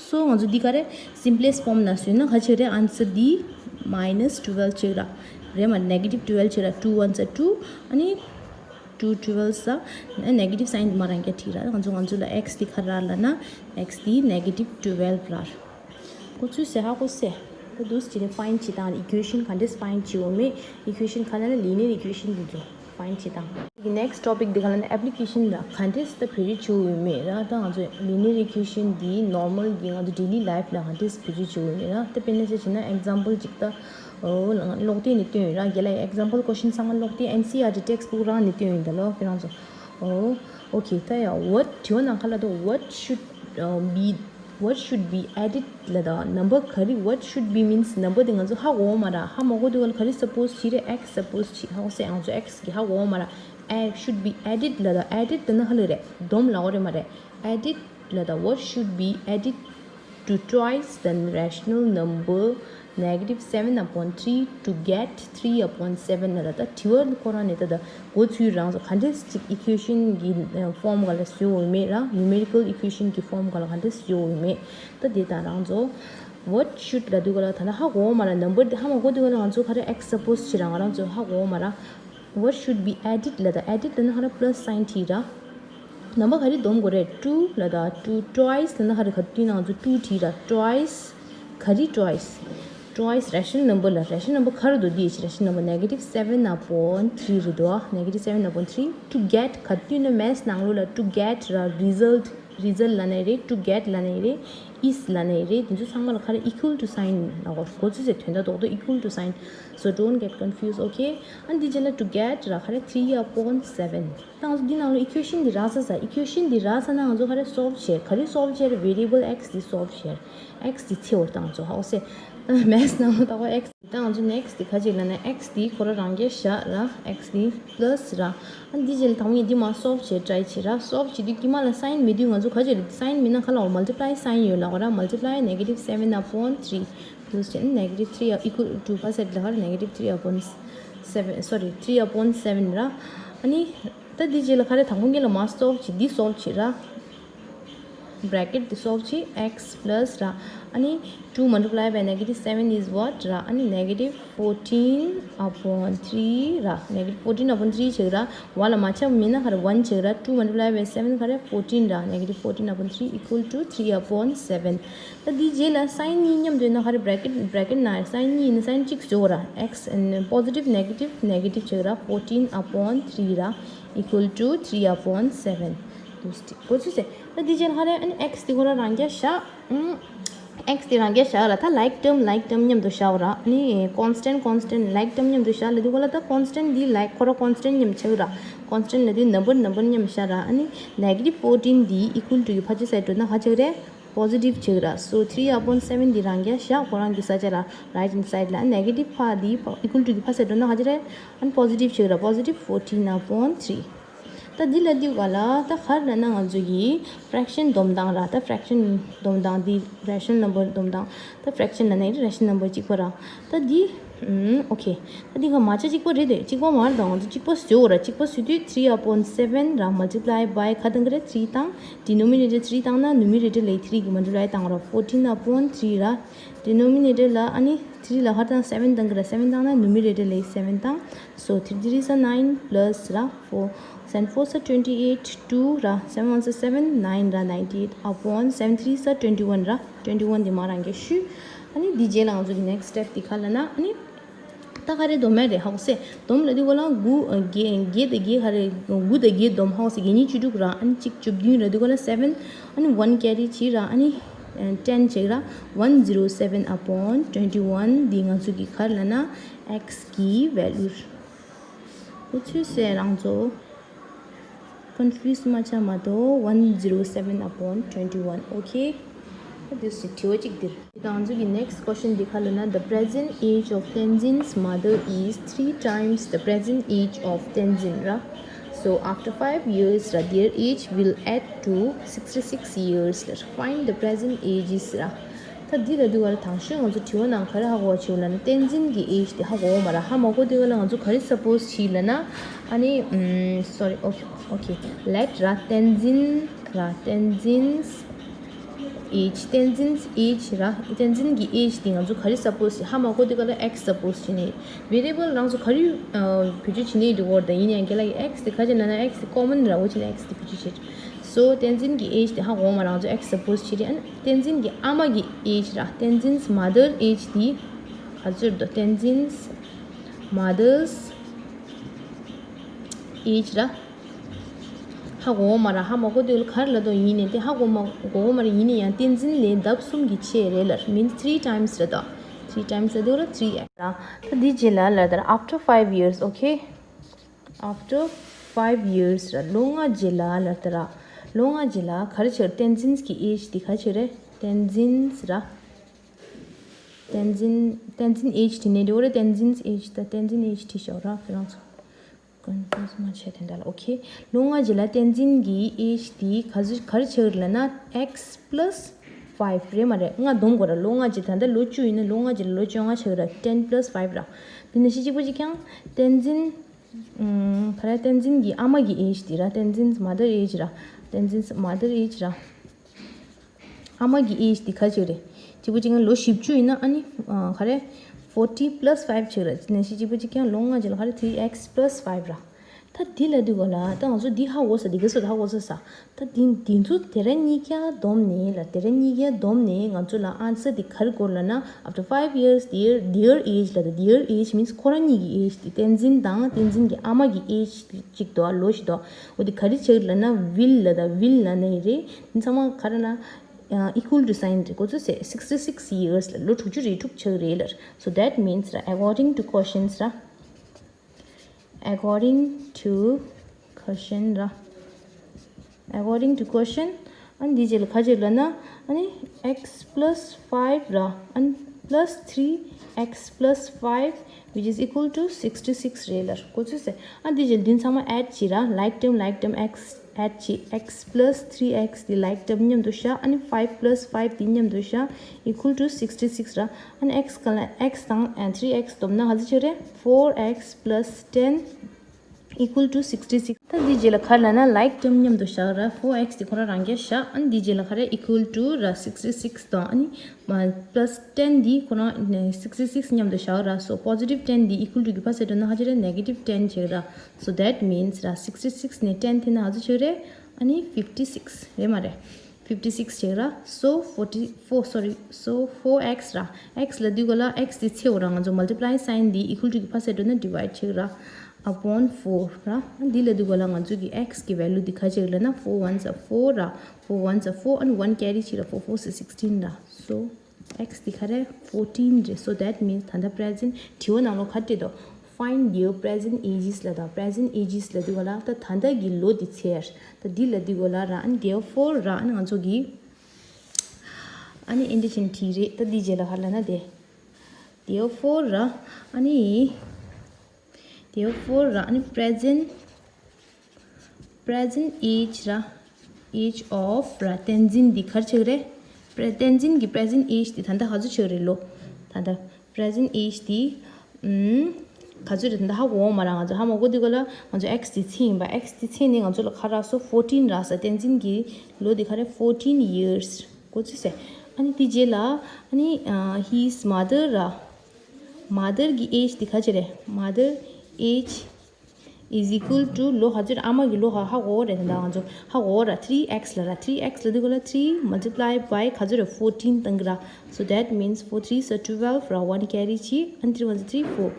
So ང་ཚོ་འདི་ག་རེ་simplest form ན་བཟོས་ན་ག་ཅི་རེད། answer འདི་minus twelve བྱེད་ར། རེད་མ་negative twelve བྱེད་ར། two ones are two ཨ་ནི་two twelves are negative sign མ་རང་རྒྱ་བྲིས་ར། ང་ཚོ་ང་ཚོ་ལ་x འདི་ག་ར་ལབ་ན་x འདི་negative twelve ར། གོ་ཚུལ་ཟེར་ཧ་གོ་སེ། ད་འདུས་ཅི་རེད། find བྱེད་སྟངས། equation ག་འདྲས་find བྱེད་འོ་མེད། equation ག་ལ་linear equation འདི་ཚོ་find བྱེད་སྟངས། གི་next topic འདི་ག་ལ་ན་application ལ་ག་འདྲས་ད་བེད་སྤྱོད་བྱེད་འོ་མེད་ར། ད་ང་ཚོ་linear equation འདི་normal གི་ང་ཚོ་daily life ལ་ག་འདྲས་བེད་སྤྱོད་བྱེད་འོ་མེད་ར། ད་དཔེར་ན་ཆ་བཞག་ན་example ཅིག་ད་ཨོ་ཀློག་དེབ་ནས་བཏོན་ཡོད་ར། རྒན་ལགས་example question ཚང་མ་ཀློག་དེབ་N C E R T textbook རང་ནས་བཏོན་ཡོད་ད་ལོ་ཁྱེད་རང་ཚོ། ཨོ་okay ད་ཡ་what དྲི་བ་ནང་ཁ་ལ་ད་what should be What should be added ལ་ད་number ག་རེ། what should be means number དེ་ང་ཚོ་ཧ་གོ་མ་ར། ཧ་མ་གོ་དུས་ག་ལ་ག་རེ་suppose བྱེད་རེད། x suppose བྱེད། ཧ་གོ་སེ། ང་ཚོ་x གི་ཧ་གོ་མ་ར། add should be added ལ་ད་added ད་ན་ཧ་ལ་རེད། སྡོམ་ལ་གོ་རེད་མ་རེད། added ལ་ད་what should be added to twice the rational number negative seven upon three to get three upon seven ལ། ད་དྲི་བ་ཁོ་རང་ནས་ད་ད་འགོ་ཚུལ་རང་སོ་ག་འདྲས་ཅིག་equation གི་form ག་ལ་བཟོ་འོས་མེད་ར། numerical equation གི་form ག་ལ་ག་འདྲས་བཟོ་འོས་མེད། ད་དེ་དང་རང་ཚོ་what should ལ་དུས་ག་ལ་ད་ད་ཧ་གོ་མ་ར། number དེ་ཧ་མ་གོ་དུས་ག་ལ་ང་ཚོ་ག་རེ་x suppose བྱེད་ར། ང་རང་ཚོ་ཧ་གོ་མ་ར། what should be added ལ་ད་added ལ་ན་ག་རེ་plus sign བྲིས་ར། number ག་རེ་སྡོམ་དགོས་རེད། two ལ་ད་two twice ལ་ན་ག་རེ་ག་དུས་ན་ང་ཚོ་two བྲིས་ར། twice ག་རེ་twice twice rational number ལ་rational number ག་རེ་འདུག་འདི་ཡིས་rational number negative seven upon three རེད་དོ། negative seven upon three to get ག་དུས་ན་maths ནང་ལོགས་ལ་to get ར་result result ལ་ནའི་རེད། to get ལ་ནའི་རེད། is ལ་ནའི་རེད། དེ་ཚོ་ཚང་མ་ལ་ག་རེ་equal to sign ལ་གོ་གོ་ཚུལ་ཟེར་དོན་དག་རྡོག་རྡོག equal to sign so don't get confused, okay? ཨ་འདི་རྗེས་ལ་to get ར་ག་རེ་three upon seven ད་ང་ཚོ་འདི་ནང་ལ་equation འདི་རག་ས་ས། equation འདི་རག་ས་ན་ང་ཚོ་ག་རེ་solve བྱེད། ག་རེ་solve བྱེད། variable x འདི་solve བྱེད། x འདི་ཚེ་བར་ད་ང་ཚོ་ཧ་གོ་སེ། maths ནང་ལ་ད་གོ་x ད་ང་ཚོ་next འདི་ག་ཅིག་ལ་ན་x འདི་ཁོ་ར་རང་རྒྱལ་བཞག་ར། x འདི་plus ར། ཨ་འདི་རྗེས་ལ་དང་པོ་ངས་འདི་མ་solve བྱེད་try བྱེད་ར། solve བྱེད་དུས་དཀྱིལ་མ་ལ་sign མེད་དུས་ང་ཚོ་ག་ཅིག་རེད། sign མེད་ན་ག་ལ་འོ་multiply sign ཡོད་ལ་གོ་ར། multiply negative seven upon three plus བྱས་ན་negative three equal to opposite ལ་ག་རེ་negative three upon seven, sorry, three upon seven ར། ཨ་ནི་ད་འདི་རྗེས་ལ་ག་རེ་དང་པོ་ངས་ལ་མ་solve བྱེད། འདི་solve བྱེད་ར། bracket འདི་solve བྱེད། x plus ར། ཨ་ནི་two multiply by negative seven is what ར། ཨ་ནི་negative fourteen upon three ར། negative fourteen upon three བྱེད་ར། one ལ་མ་ཆ་མིན་ན་ག་རེ་one བྱེད་ར། two multiply by seven ག་རེ་fourteen ར། negative fourteen upon three equal to three upon seven ད་འདི་རྗེས་ལ་sign གཉིས་མཉམ་དུ་ཡིན་ན་ག་རེ་bracket bracket ནང་sign གཉིས་ཡིན་ན་sign གཅིག་བཟོ་ར། x and positive negative negative བྱེད་ར། fourteen upon three ར། equal to three upon seven འོ་ཚོད་ཟེར། ད་འདི་རྗེས་ལ་ག་རེ་ཨ་ནི་x དེ་ཁོ་ར་རང་རྒྱལ་བཞག་ཨུམ། x དེ་རང་རྒྱལ་བཞག་ལ། ད་like term like term མཉམ་དུ་བཞག་ར། ཨ་ནི་constant constant like term མཉམ་དུ་བཞག་ལ། དེ་གོ་ལ་ད་constant འདི་like ཁོ་ར་constant མཉམ་ཆགས་ར། constant ལ་དེ་number number མཉམ་བཞག་ར། ཨ་ནི་negative fourteen འདི་equal to གི་ཕ་ཆེ་side འགྲོ་ན་ག་ཆགས་རེད། positive ཆགས་ར། so three upon seven འདི་རང་རྒྱལ་བཞག་ཁོ་རང་གི་ས་ཆ་ལ་right hand side ལ། negative ཕ་འདི་equal to གི་ཕ་side འགྲོ་ན་ག་ཆགས་རེད། ཨ་ནི་positive ཆགས་ར། positive fourteen upon three ད་འདི་ལ་འདི་ག་ལ་ད་ག་རེ་ལབ་ན་ང་ཚོ་གི་fraction སྡོམ་སྟངས་ར། ད་fraction སྡོམ་སྟངས་འདི་rational number སྡོམ་སྟངས། ད་fraction ལབ་ན་ཡིན་rational number གཅིག་པ་ར། ད་འདི་ཨུམ་okay ད་འདི་ག་མ་ཆ་གཅིག་པ་རེད་དེ། གཅིག་པ་མ་རེད། ད་ང་ཚོ་གཅིག་པ་བཟོ་ར། གཅིག་པ་བཟོ་དུས་three upon seven ར་multiply by ག་དང་ག་རེ་three དང་། denominator three བཏང་ན་numerator ལ་three གི་multiply བཏང་ར། fourteen upon three ར། denominator ལ་ཨ་ནི་three ལ་ག་དང་seven དང་ག་ར་seven བཏང་ན་numerator ལ་seven དང་། so three three are nine plus ར། four seven four are twenty eight, two ར། seven ones are seven, nine ར། ninety eight upon seven three are twenty one ར། twenty one དེ་མ་རང་གི་ཤུ། ཨ་ནི་འདི་རྗེས་ལ་ང་ཚོ་གི་next step དེ་ག་ལབ་ན་ཨ་ནི། ད་ག་རེ་སྡོམ་ཡ་རེད་ཧ་གོ་སེ། སྡོམ་ལ་དུས་གོ་ལ་དགུ་བརྒྱད་བརྒྱད་དང་བརྒྱད་ག་རེ་དགུ་དང་བརྒྱད་སྡོམ་ཧ་གོ་སེ། བརྒྱད་གཉིས་བཅུ་དྲུག་ར། ཨ་ནི་གཅིག་བཅུ་བདུན་ར། དུས་གོ་ལ་seven ཨ་ནི་one carry བྱེད་ར། ཨ་ནི་ten བྱེད་ར། one zero seven upon twenty one འདི་ང་ཚོ་གི་ག་རེ་ལབ་ན་x གི་value འོ་ཚོད་ཟེར་རང་ཚོ། confuse མ་ཆགས་མ་གཏོགས། one zero seven upon twenty one okay ད་དེ་སུ་དྲི་བ་གཅིག་འདིར། དེ་དང་ང་ཚོ་གི་next question འདི་ག་ལབ་ན། the present age of Tenzin's mother is three times the present age of Tenzin ར། so after five years ར། their age will add to sixty six years ར། find the present ages ར། ད་འདི་ལ་དུས་ག་ལ་དང་ཤོས་ང་ཚོ་དྲི་བ་ནང་ག་རེ་ཧ་གོ་བ་བྱེད་ལབ་ན་བསྟན་འཛིན་གྱི་age དེ་ཧ་གོ་བ་མ་ར། ཧ་མ་གོ་དུས་ག་ལ་ང་ཚོ་ག་རེ་suppose བྱེད་ལབ་ན་ཨ་ནི་ཨུམ་sorry okay okay let ར་བསྟན་འཛིན་ར་བསྟན་འཛིན་age བསྟན་འཛིན་age ར་བསྟན་འཛིན་གྱི་age དེ་ང་ཚོ་ག་རེ་suppose བྱེད། ཧ་མ་གོ་དུས་ག་ལ་x suppose བྱེད་ནས་variable རང་ཚོ་ག་རེ་བེད་སྤྱོད་བྱེད་ནས་འདུག་གོ་ད་ཡིན་ཡང་རྒན་ལགས་ཀྱི་x དེ་ག་ཅི་ལབ་ན་x དེ་common ར། འོ་བྱེད་ན་x དེ་བེད་སྤྱོད་བྱེད། so བསྟན་འཛིན་གྱི་age དེ་ཧ་གོ་མ་རང་ཚོ་x suppose བྱེད་རེད། ཨ་ནི་བསྟན་འཛིན་གྱི་ཨ་མ་གི་age ར། བསྟན་འཛིན་mother age དེ་ག་ཚོད་འདུག་བསྟན་འཛིན་mother's age ར། ཧ་གོ་མ་ར། ཧ་མ་གོ་དུས་ག་རེ་ལབ་དོ་ཡིན་ནས་དེ་ཧ་གོ་མ་གོ་མ་ར། ཡིན་ན་ཡང་བསྟན་འཛིན་ལས་ལྡབ་གསུམ་གྱིས་ཆེ་རེད་ལ། means three times རེད་དོ། three times ལབ་དུས་ལ་three ར། ད་འདི་རྗེས་ལ་ལ་ལྟར་after five years okay after five years ར། ལོ་ལྔ་རྗེས་ལ་ལ་ལྟར་ར། ལོ་ལྔ་རྗེས་ལ་ག་རེ་བྱེད། བསྟན་འཛིན་གྱི་age དེ་ག་རེ་བྱེད་རེད། བསྟན་འཛིན་ར། བསྟན་འཛིན་བསྟན་འཛིན་age དེ་ནས་འདྲི་བ་རེད། བསྟན་འཛིན་age ད་བསྟན་འཛིན་age དེ་ཤོག་ར། ཁྱེད་རང་ཚོ་confuse མ་བྱེད་དེ་འདྲ་ལ། okay ལོ་ལྔ་རྗེས་ལ་བསྟན་འཛིན་གྱི་age དེ་ག་ཚོད་ག་རེ་ཆགས་རེད་ལབ་ན་x plus five རེད་མ་རེད། ལྔ་བསྡོམས་དགོས་ར། ལོ་ལྔ་གཅིག་ད་ལྟ་ལོ་བཅུ་ཡིན་ན་ལོ་ལྔ་གཅིག་ལ་ལོ་བཅོ་ལྔ་ཆགས་ར། ten plus five ར། དེ་ནས་གཞི་གཅིག་པ་གཅིག་རྐྱང་བསྟན་འཛིན། ཨམ། ག་རེ། བསྟན་འཛིན་གྱི་ཨ་མ་གི་age དེ་ར། བསྟན་འཛིན་mother age ར། བསྟན་འཛིན་mother age ར། ཨ་མ་གི་age དེ་ག་ཅིག་རེད། གཅིག་པ་གཅིག་རྐྱང་ལོ་བཞི་བཅུ་ཡིན་ན་ཨ་ནི། ཨ། ག་རེ། forty plus five ཆགས་ར། དེ་ནས་གཞི་གཅིག་པ་གཅིག་རྐྱང་ལོ་ལྔ་གཅིག་ལ་ག་རེ། three x plus five ར། ད་འདི་ལ་འདི་གོ་ལ། ད་ང་ཚོ་འདི་ཧ་གོ་ས། འདི་ག་ཚོད་ཧ་གོ་ས་ས། ད་འདི་འདི་ཚོ་དེ་ར་གཉིས་ཀ་བསྡོམས་ནས་ལ། དེ་ར་གཉིས་ཀ་བསྡོམས་ནས་ང་ཚོ་ལ་answer འདི་ག་རེ་དགོས་ལབ་ན། after five years their their age ལ། ད་their age means ཁོ་རང་གཉིས་ཀྱི་age དེ། བསྟན་འཛིན་དང་བསྟན་འཛིན་གྱི་ཨ་མ་གི་age གཅིག་འདུག་ལོ་བཞི་འདུག་འོ་དེ་ག་རེ་ཆགས་ལབ་ན། will ལ། ད་will ལབ་ན་ཡི་རེད། འདི་ཚང་མ་ག་རེ་ན། equal to sign རེད། གོ་ཚོད་ཟེར། sixty six years ལ། ལོ་དྲུག་ཅུ་རེ་དྲུག་ཆགས་རེད་ལ། so that means ར། according to questions ར། according to question ར། according to question ཨ་ནི་འདི་རྗེས་ལ་ག་རེ་ལབ་ན། ཨ་ནི་x plus five ར། ཨ་ནི་plus three x plus five which is equal to sixty six རེད་ལ། གོ་ཚོད་ཟེར། ཨ་ནི་འདི་རྗེས་ལ་འདི་ཚང་མ་add བྱེད་ར། like term like term x add བྱེད། x plus three x དེ་like term མཉམ་དུ་བཞག་ཨ་ནི་five plus five དེ་མཉམ་དུ་བཞག equal to sixty six ར། ཨ་ནི་x ག་ལ། x དང་three x བསྡོམས་ན་ག་ཚོད་ཆགས་རེད། four x plus ten equal to sixty six ད་འདི་རྗེས་ལ་ག་རེ་ལབ་ན། like term མཉམ་དུ་བཞག་ར། four x དེ་ཁོ་རང་རང་རྐྱ་བཞག་ཨ་ནི་འདི་རྗེས་ལ་ག་རེ། equal to ར། sixty six དང་ཨ་ནི་plus ten འདི་ཁོ་རང་sixty six མཉམ་དུ་བཞག་ར། so positive ten འདི་equal to གི་ཕ་སེ་འགྲོ་ན་ག་ཚོད་རེད། negative ten ཆགས་ར། so that means ར། sixty six ནས་ten འཐེན་ན་ག་ཚོད་ཆགས་རེད། ཨ་ནི་fifty six རེད་མ་རེད། fifty six ཆགས་ར། so forty four sorry so four x ར། x ལབ་དུས་ག་ལ་x དེ་ཚེ་འོ་ར། ང་ཚོ་multiply sign འདི་equal to གི་ཕ་སེ་འགྲོ་ན་divide ཆགས་ར། upon four ར། འདི་ལབ་དུས་ག་ལ་ང་ཚོ་གི་x གི་value འདི་ག་ཆགས་ལབ་ན། four ones are four ར། four ones are four ཨ་ནི་one carry བྱེད་ར། four four is sixteen ར། so x འདི་ག་རེ། fourteen རེད། so that means ད་ལྟ་present དྲི་བ་ནང་ལོགས་ག་རེ་བྲིས་འདུག find their present ages ལབ་དང་། present ages ལབ་དུས་ག་ལ་ད་ད་ལྟ་གི་ལོ་འདི་ཚེ་ར། ད་འདི་ལབ་དུས་ག་ལ་ར། ཨ་ནི་therefore ར། ཨ་ནི་ང་ཚོ་གི་ཨ་ནི་ཨིན་ཌི་ཅན་ཊི་རེད། ད་འདི་རྗེས་ལ་ག་རེ་ལབ་ན་དེ། therefore ར། ཨ་ནི་therefore ར། ཨ་ནི་present present age ར། age of ར། བསྟན་འཛིན་འདི་ག་རེ་ཆགས་རེད། པྲེ། བསྟན་འཛིན་གྱི་present age འདི་ད་ལྟ་ག་ཚོད་ཆགས་རེད་ལོ། ད་ལྟ་present age འདི་ཨམ། ག་ཚོད་རེད། ད་ལྟ་ཧ་གོ་མ་ར། ང་ཚོ་ཧ་མ་གོ་དུས་ག་ལ་ང་ཚོ་x འདི་ཚེ་ཡིན་པ། x འདི་ཚེ་ནི་ང་ཚོ་ལ་ག་རག་སོང་། fourteen རག་ས། བསྟན་འཛིན་གྱི་ལོ་འདི་ག་རེ། fourteen years གོ་ཚོད་ཟེར། ཨ་ནི་དེ་རྗེས་ལ་ཨ་ནི་his mother ར། mother གི་age འདི་ག་ཚོད་རེད། mother age is equal to ལོ་ག་ཚོད་རེད། ཨ་མ་གི་ལོ་ཧ་ཧ་གོ་རེད། ད་ང་ཚོ་ཧ་གོ་ར། three x ལ་ར། three x ལ་དུས་ག་ལ་three multiply by ག་ཚོད་རེད། fourteen བཏང་གི་ར། so that means four threes are twelve ར། one carry བྱེད། ཨ་ནི་three ones are three four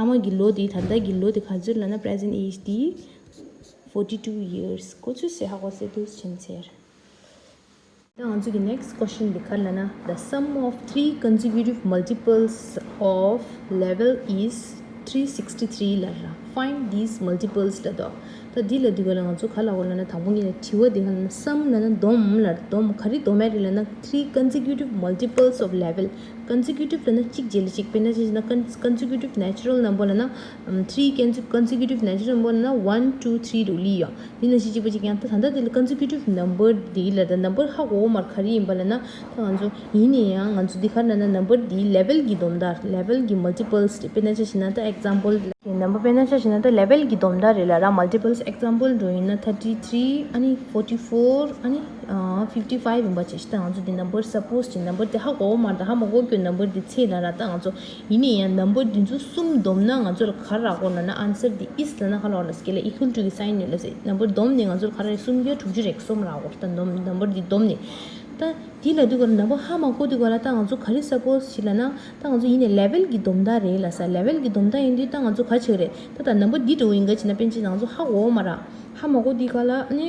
ཨ་མ་གི་ལོ་འདི་ད་ལྟ་གི་ལོ་འདི་ག་ཚོད་ལབ་ན། present age འདི་forty two years གོ་ཚོད་ཟེར། ཧ་གོ་ཟེར་དུས་ཕྱིན་ཚེར། ད་ང་ཚོ་གི་next question འདི་ག་རེ་ལབ་ན། the sum of three consecutive multiples of eleven is three sixty three ལབ་ར། find these multiples ལབ་དོ། ད་འདི་ལབ་དུས་ག་ལ་ང་ཚོ་ག་ལབ་དགོས་ལབ་ན། དང་པོ་ཉིད་ལ་དྲི་བ་འདི་ག་ལབ་ན་sum ལབ་ན་བསྡོམས་ལབ། བསྡོམས་ག་རེ་བསྡོམས་ཡ་རེད་ལབ་ན། three consecutive multiples of eleven consecutive ལབ་ན་གཅིག་རྗེས་ལ་གཅིག་དཔེར་ན་ཆ་བཞག་ན་con- consecutive natural number ལབ་ན། ཨམ། three conse- consecutive natural number ལབ་ན་one two three རུ་ལི་ཡོད། འདི་ནང་བཞིན་གཅིག་པ་གཅིག་རྐྱང་། ད་ད་ལྟ་འདི་ལ་consecutive number འདི་ལ་ད་number ཧ་གོ་མར་ག་རེ་ཡིན་པ་ལབ་ན། ད་ང་ཚོ་ཡིན་ནའི་ཡང་ང་ཚོ་འདི་ག་རེ་ལབ་ན། number འདི་eleven གི་བསྡོམས་ད། eleven གི་multiples རེད། དཔེར་ན་ཆ་བཞག་ན་ད་example number དཔེར་ན་ཆ་བཞག་ན་ད་eleven གི་བསྡོམས་ད་རེད་ལབ་ར། multiples example འགྲོ་ཡིན་ན་thirty three ཨ་ནི་forty four ཨ་ནི་fifty five ཡིན་པ་བྱས་ཤིག་ད་ང་ཚོ་འདི་number suppose བྱས། number དེ་ཧ་གོ་མར་ད་ཧ་མ་གོ་གི་number འདི་ཚེ་ལབ་ར། ད་ང་ཚོ་ཡིན་ནའི་ཡང་number འདི་ཚོ་གསུམ་བསྡོམས་ན་ང་ཚོ་ལ་ག་རེ་རག་གོ་ལབ་ན། answer འདི་is ལབ་ན་ག་རེ་རག་ལབ་ཟེར་གི་ལ། equal to གི་sign ཡོད་ལབ་ཟེར། number བསྡོམས་ནས་ང་ཚོར་ག་རེ་སུམ་བརྒྱ་དྲུག་ཅུ་རེ་གསུམ་རག་གོ། ད་བསྡོམས་number འདི་བསྡོམས་ནས། ད་འདི་ལབ་དུས་ག་ལ་number ཧ་མ་གོ་དུས་ག་ལ་ད་ང་ཚོ་ག་རེ་suppose བྱེད་ལབ་ན། ད་ང་ཚོ་ཡིན་ནའི་eleven གི་བསྡོམས་ད་རེད་ལབ་ས། eleven གི་བསྡོམས་ད་ཡིན་དུས་ད་ང་ཚོ་ག་རེ་བྱེད་ཀྱི་རེད། ད་ད་number འདི་འདྲ་བོ་ཡིན་ག་བྱས་ན། པཎ་ཆེན་ང་ཚོ་ཧ་གོ་མ་རག་ཧ་མ་གོ་དུས་ག་ལ་ཨ་ནི་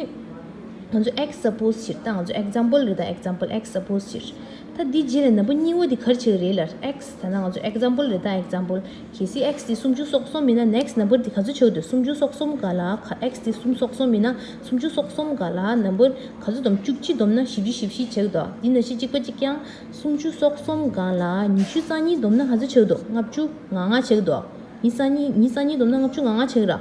ང་ཚོ་x suppose བྱེད། ད་ང་ཚོ་example རེད། ད་example x suppose བྱེད། ད་འདི་རྗེས་ལ་number གཉིས་པ་འདི་ག་རེ་བྱེད་ཀྱི་རེད་ལབ། x ད་ནང་ང་ཚོ་example རེད། ད་example གལ་སྲིད་x དེ་སུམ་ཅུ་སོ་གསུམ་ཡིན་ན་next number འདི་ག་ཚོད་ཆགས་འདུག་སུམ་ཅུ་སོ་གསུམ་ག་ལ་ཁ- x དེ་སུམ་ཅུ་སོ་གསུམ་ཡིན་ན་སུམ་ཅུ་སོ་གསུམ་ག་ལ་number ག་ཚོད་བསྡོམས། བཅུ་གཅིག་བསྡོམས་ན་བཞི་བཅུ་ཞེ་བཞི་ཆགས་འདུག་འདི་ནང་བཞིན་གཅིག་པ་གཅིག་རྐྱང་། སུམ་ཅུ་སོ་གསུམ་ག་ལ་ཉི་ཤུ་རྩ་གཉིས་བསྡོམས་ན་ག་ཚོད་ཆགས་འདུག་ལྔ་བཅུ་ང་ལྔ་ཆགས་འདུག་ཉི་རྩ་གཉིས་ཉི་རྩ་གཉིས་བསྡོམས་ན་ལྔ་བཅུ་ང་ལྔ་ཆགས་ར།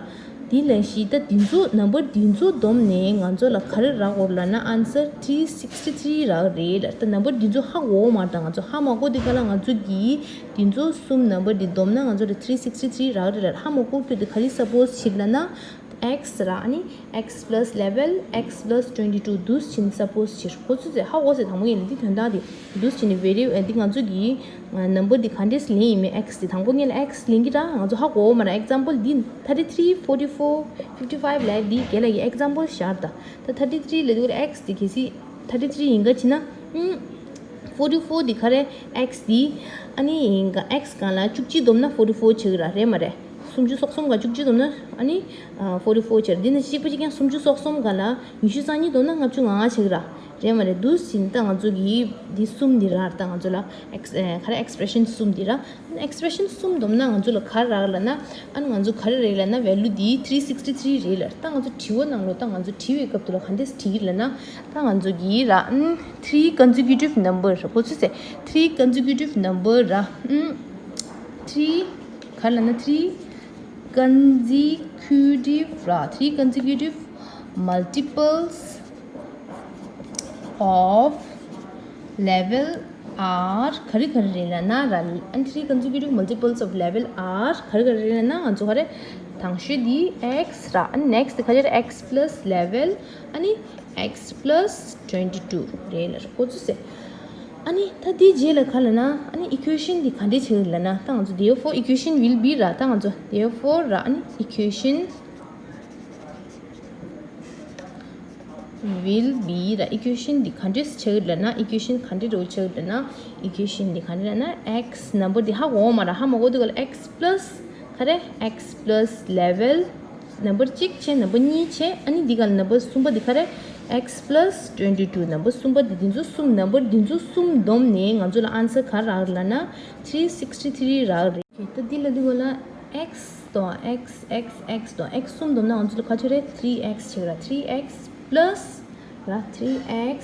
དེ་ལས་གཞི་ད་འདི་ཚོ་ནམ་བར་འདི་ཚོ་བསྡོམས་ནས་ང་ཚོ་ལ་ག་རེ་རག་གོ་རེད་ལབ་ན། answer three sixty three རག་རེད་ལ། ད་ནམ་བར་འདི་ཚོ་ཧ་གོ་མ་རེད། ད་ང་ཚོ་ཧ་མ་གོ་དེ་ག་ལ་ང་ཚོ་གིས་འདི་ཚོ་གསུམ་ནམ་བར་འདི་བསྡོམས་ན་ང་ཚོ་ལ་three sixty three རག་རེད་ལ། ཧ་མ་གོ་རྒྱུ་དེ་ག་རེ་suppose བྱེད་ལབ་ན། x ར་ཨ་ནི་x plus eleven, x plus twenty two འདུག་སེ་བྱས་ནས་suppose བྱེད་གོ་ཚུལ་ཚེ་ཧ་གོ་ཟེར། དང་པོ་ངས་ལ་འདི་དོན་དག་དེ་འདུག་སེ་བྱས་ནས་vari- འདི་ང་ཚོ་གི་number འདི་ག་འདྲས་ལེན་ཡིན་མིན། x འདི་དང་པོ་ངས་ལ་x ལེན་གྱི་ར། ང་ཚོ་ཧ་གོ་མ་ར། example འདི་thirty three, forty four, fifty five ལབ་འདི་ག་ལ་གི་example བཞག་ད། ད་thirty three ལ་འདི་x འདི་གལ་སྲིད་thirty three ཡིན་ག་བྱས་ན། ཨུམ། forty four འདི་ག་རེ། x འདི། ཨ་ནི་ག- x སྒང་ལ་བཅུ་གཅིག་བསྡོམས་ན་forty four བྱེད་ཀྱི་ར། རེད་མ་རེད། སུམ་ཅུ་སོ་གསུམ་སྒང་བཅུ་གཅིག་བསྡོམས་ན་ཨ་ནི་ཨ་forty four བྱེད་ར། འདི་ནས་གཅིག་པ་གཅིག་རྐྱང་སུམ་ཅུ་སོ་གསུམ་སྒང་ལ་ཉི་ཤུ་རྩ་གཉིས་བསྡོམས་ན་ལྔ་བཅུ་ང་ལྔ་བྱེད་ཀྱི་ར། རེད་མ་རེད། འདུག་སེ་བྱས་ནས་ད་ང་ཚོ་གི་འདི་གསུམ་འདི་ར། ད་ང་ཚོ་ལ་x- ཨ་ག་རེ། expression གསུམ་འདི་ར། expression གསུམ་བསྡོམས་ན་ང་ཚོ་ལ་ག་རེ་རག་ལབ་ན། ཨ་ནི་ང་ཚོ་ག་རེ་རེད་ལབ་ན་value འདི་three sixty three རེད་ལ། ད་ང་ཚོ་དྲི་བ་ནང་ལོགས་ད་ང་ཚོ་དྲི་བའི་སྐབས་དུ་ལ་ག་འདྲས་དྲིས་ལབ་ན། ད་ང་ཚོ་གི་ར། ཨུམ། three consecutive number གོ་ཚུལ་ཚེ། three consecutive number ར། ཨུམ། three ག་རེ་ལབ་ན། three consecutive ར། three consecutive multiples of level r ག་རེ་ག་རེ་རེད་ལབ་ན་ར། and three consecutive multiples of level r ག་རེ་ག་རེ་རེད་ལབ་ན། ང་ཚོ་ག་རེ། དང་ཤོས་འདི་x ར། and next ག་རེ། x plus eleven ཨ་ནི་x plus twenty two རེད་ལ། གོ་ཚུལ་ཚེ། ཨ་ནི་ད་འདི་རྗེས་ལ་ག་ལབ་ན། ཨ་ནི་equation འདི་ག་འདྲས་བྱེད་ལབ་ན། ད་ང་ཚོ་therefore equation will be ར། ད་ང་ཚོ་therefore ར། ཨ་ནི་equation will be ར། equation འདི་ག་འདྲས་ཆགས་ལབ་ན། equation ག་འདྲས་འདྲ་བོ་ཆགས་ལབ་ན། equation འདི་ག་འདྲས་ལབ་ན། x number འདི་ཧ་གོ་མ་ར། ཧ་མ་གོ་དུས་ག་ལ་x plus ག་རེ། x plus eleven number གཅིག་བྱས། number གཉིས་བྱས། ཨ་ནི་འདི་ག་ལ་number གསུམ་པ་འདི་ག་རེ། x plus twenty two number གསུམ་པ་འདི། འདི་ཚོ་གསུམ། number འདི་ཚོ་གསུམ་བསྡོམས་ནས་ང་ཚོ་ལ་answer ག་རག་ལབ་ན། three sixty three རག་རེད། ད་འདི་ལ་འདི་ག་ལ་x དང་x x x དང་x གསུམ་བསྡོམས་ན་ང་ཚོ་ལ་ག་ཆོད་རེད། three x ཆོད་ར། three x plus ར། three x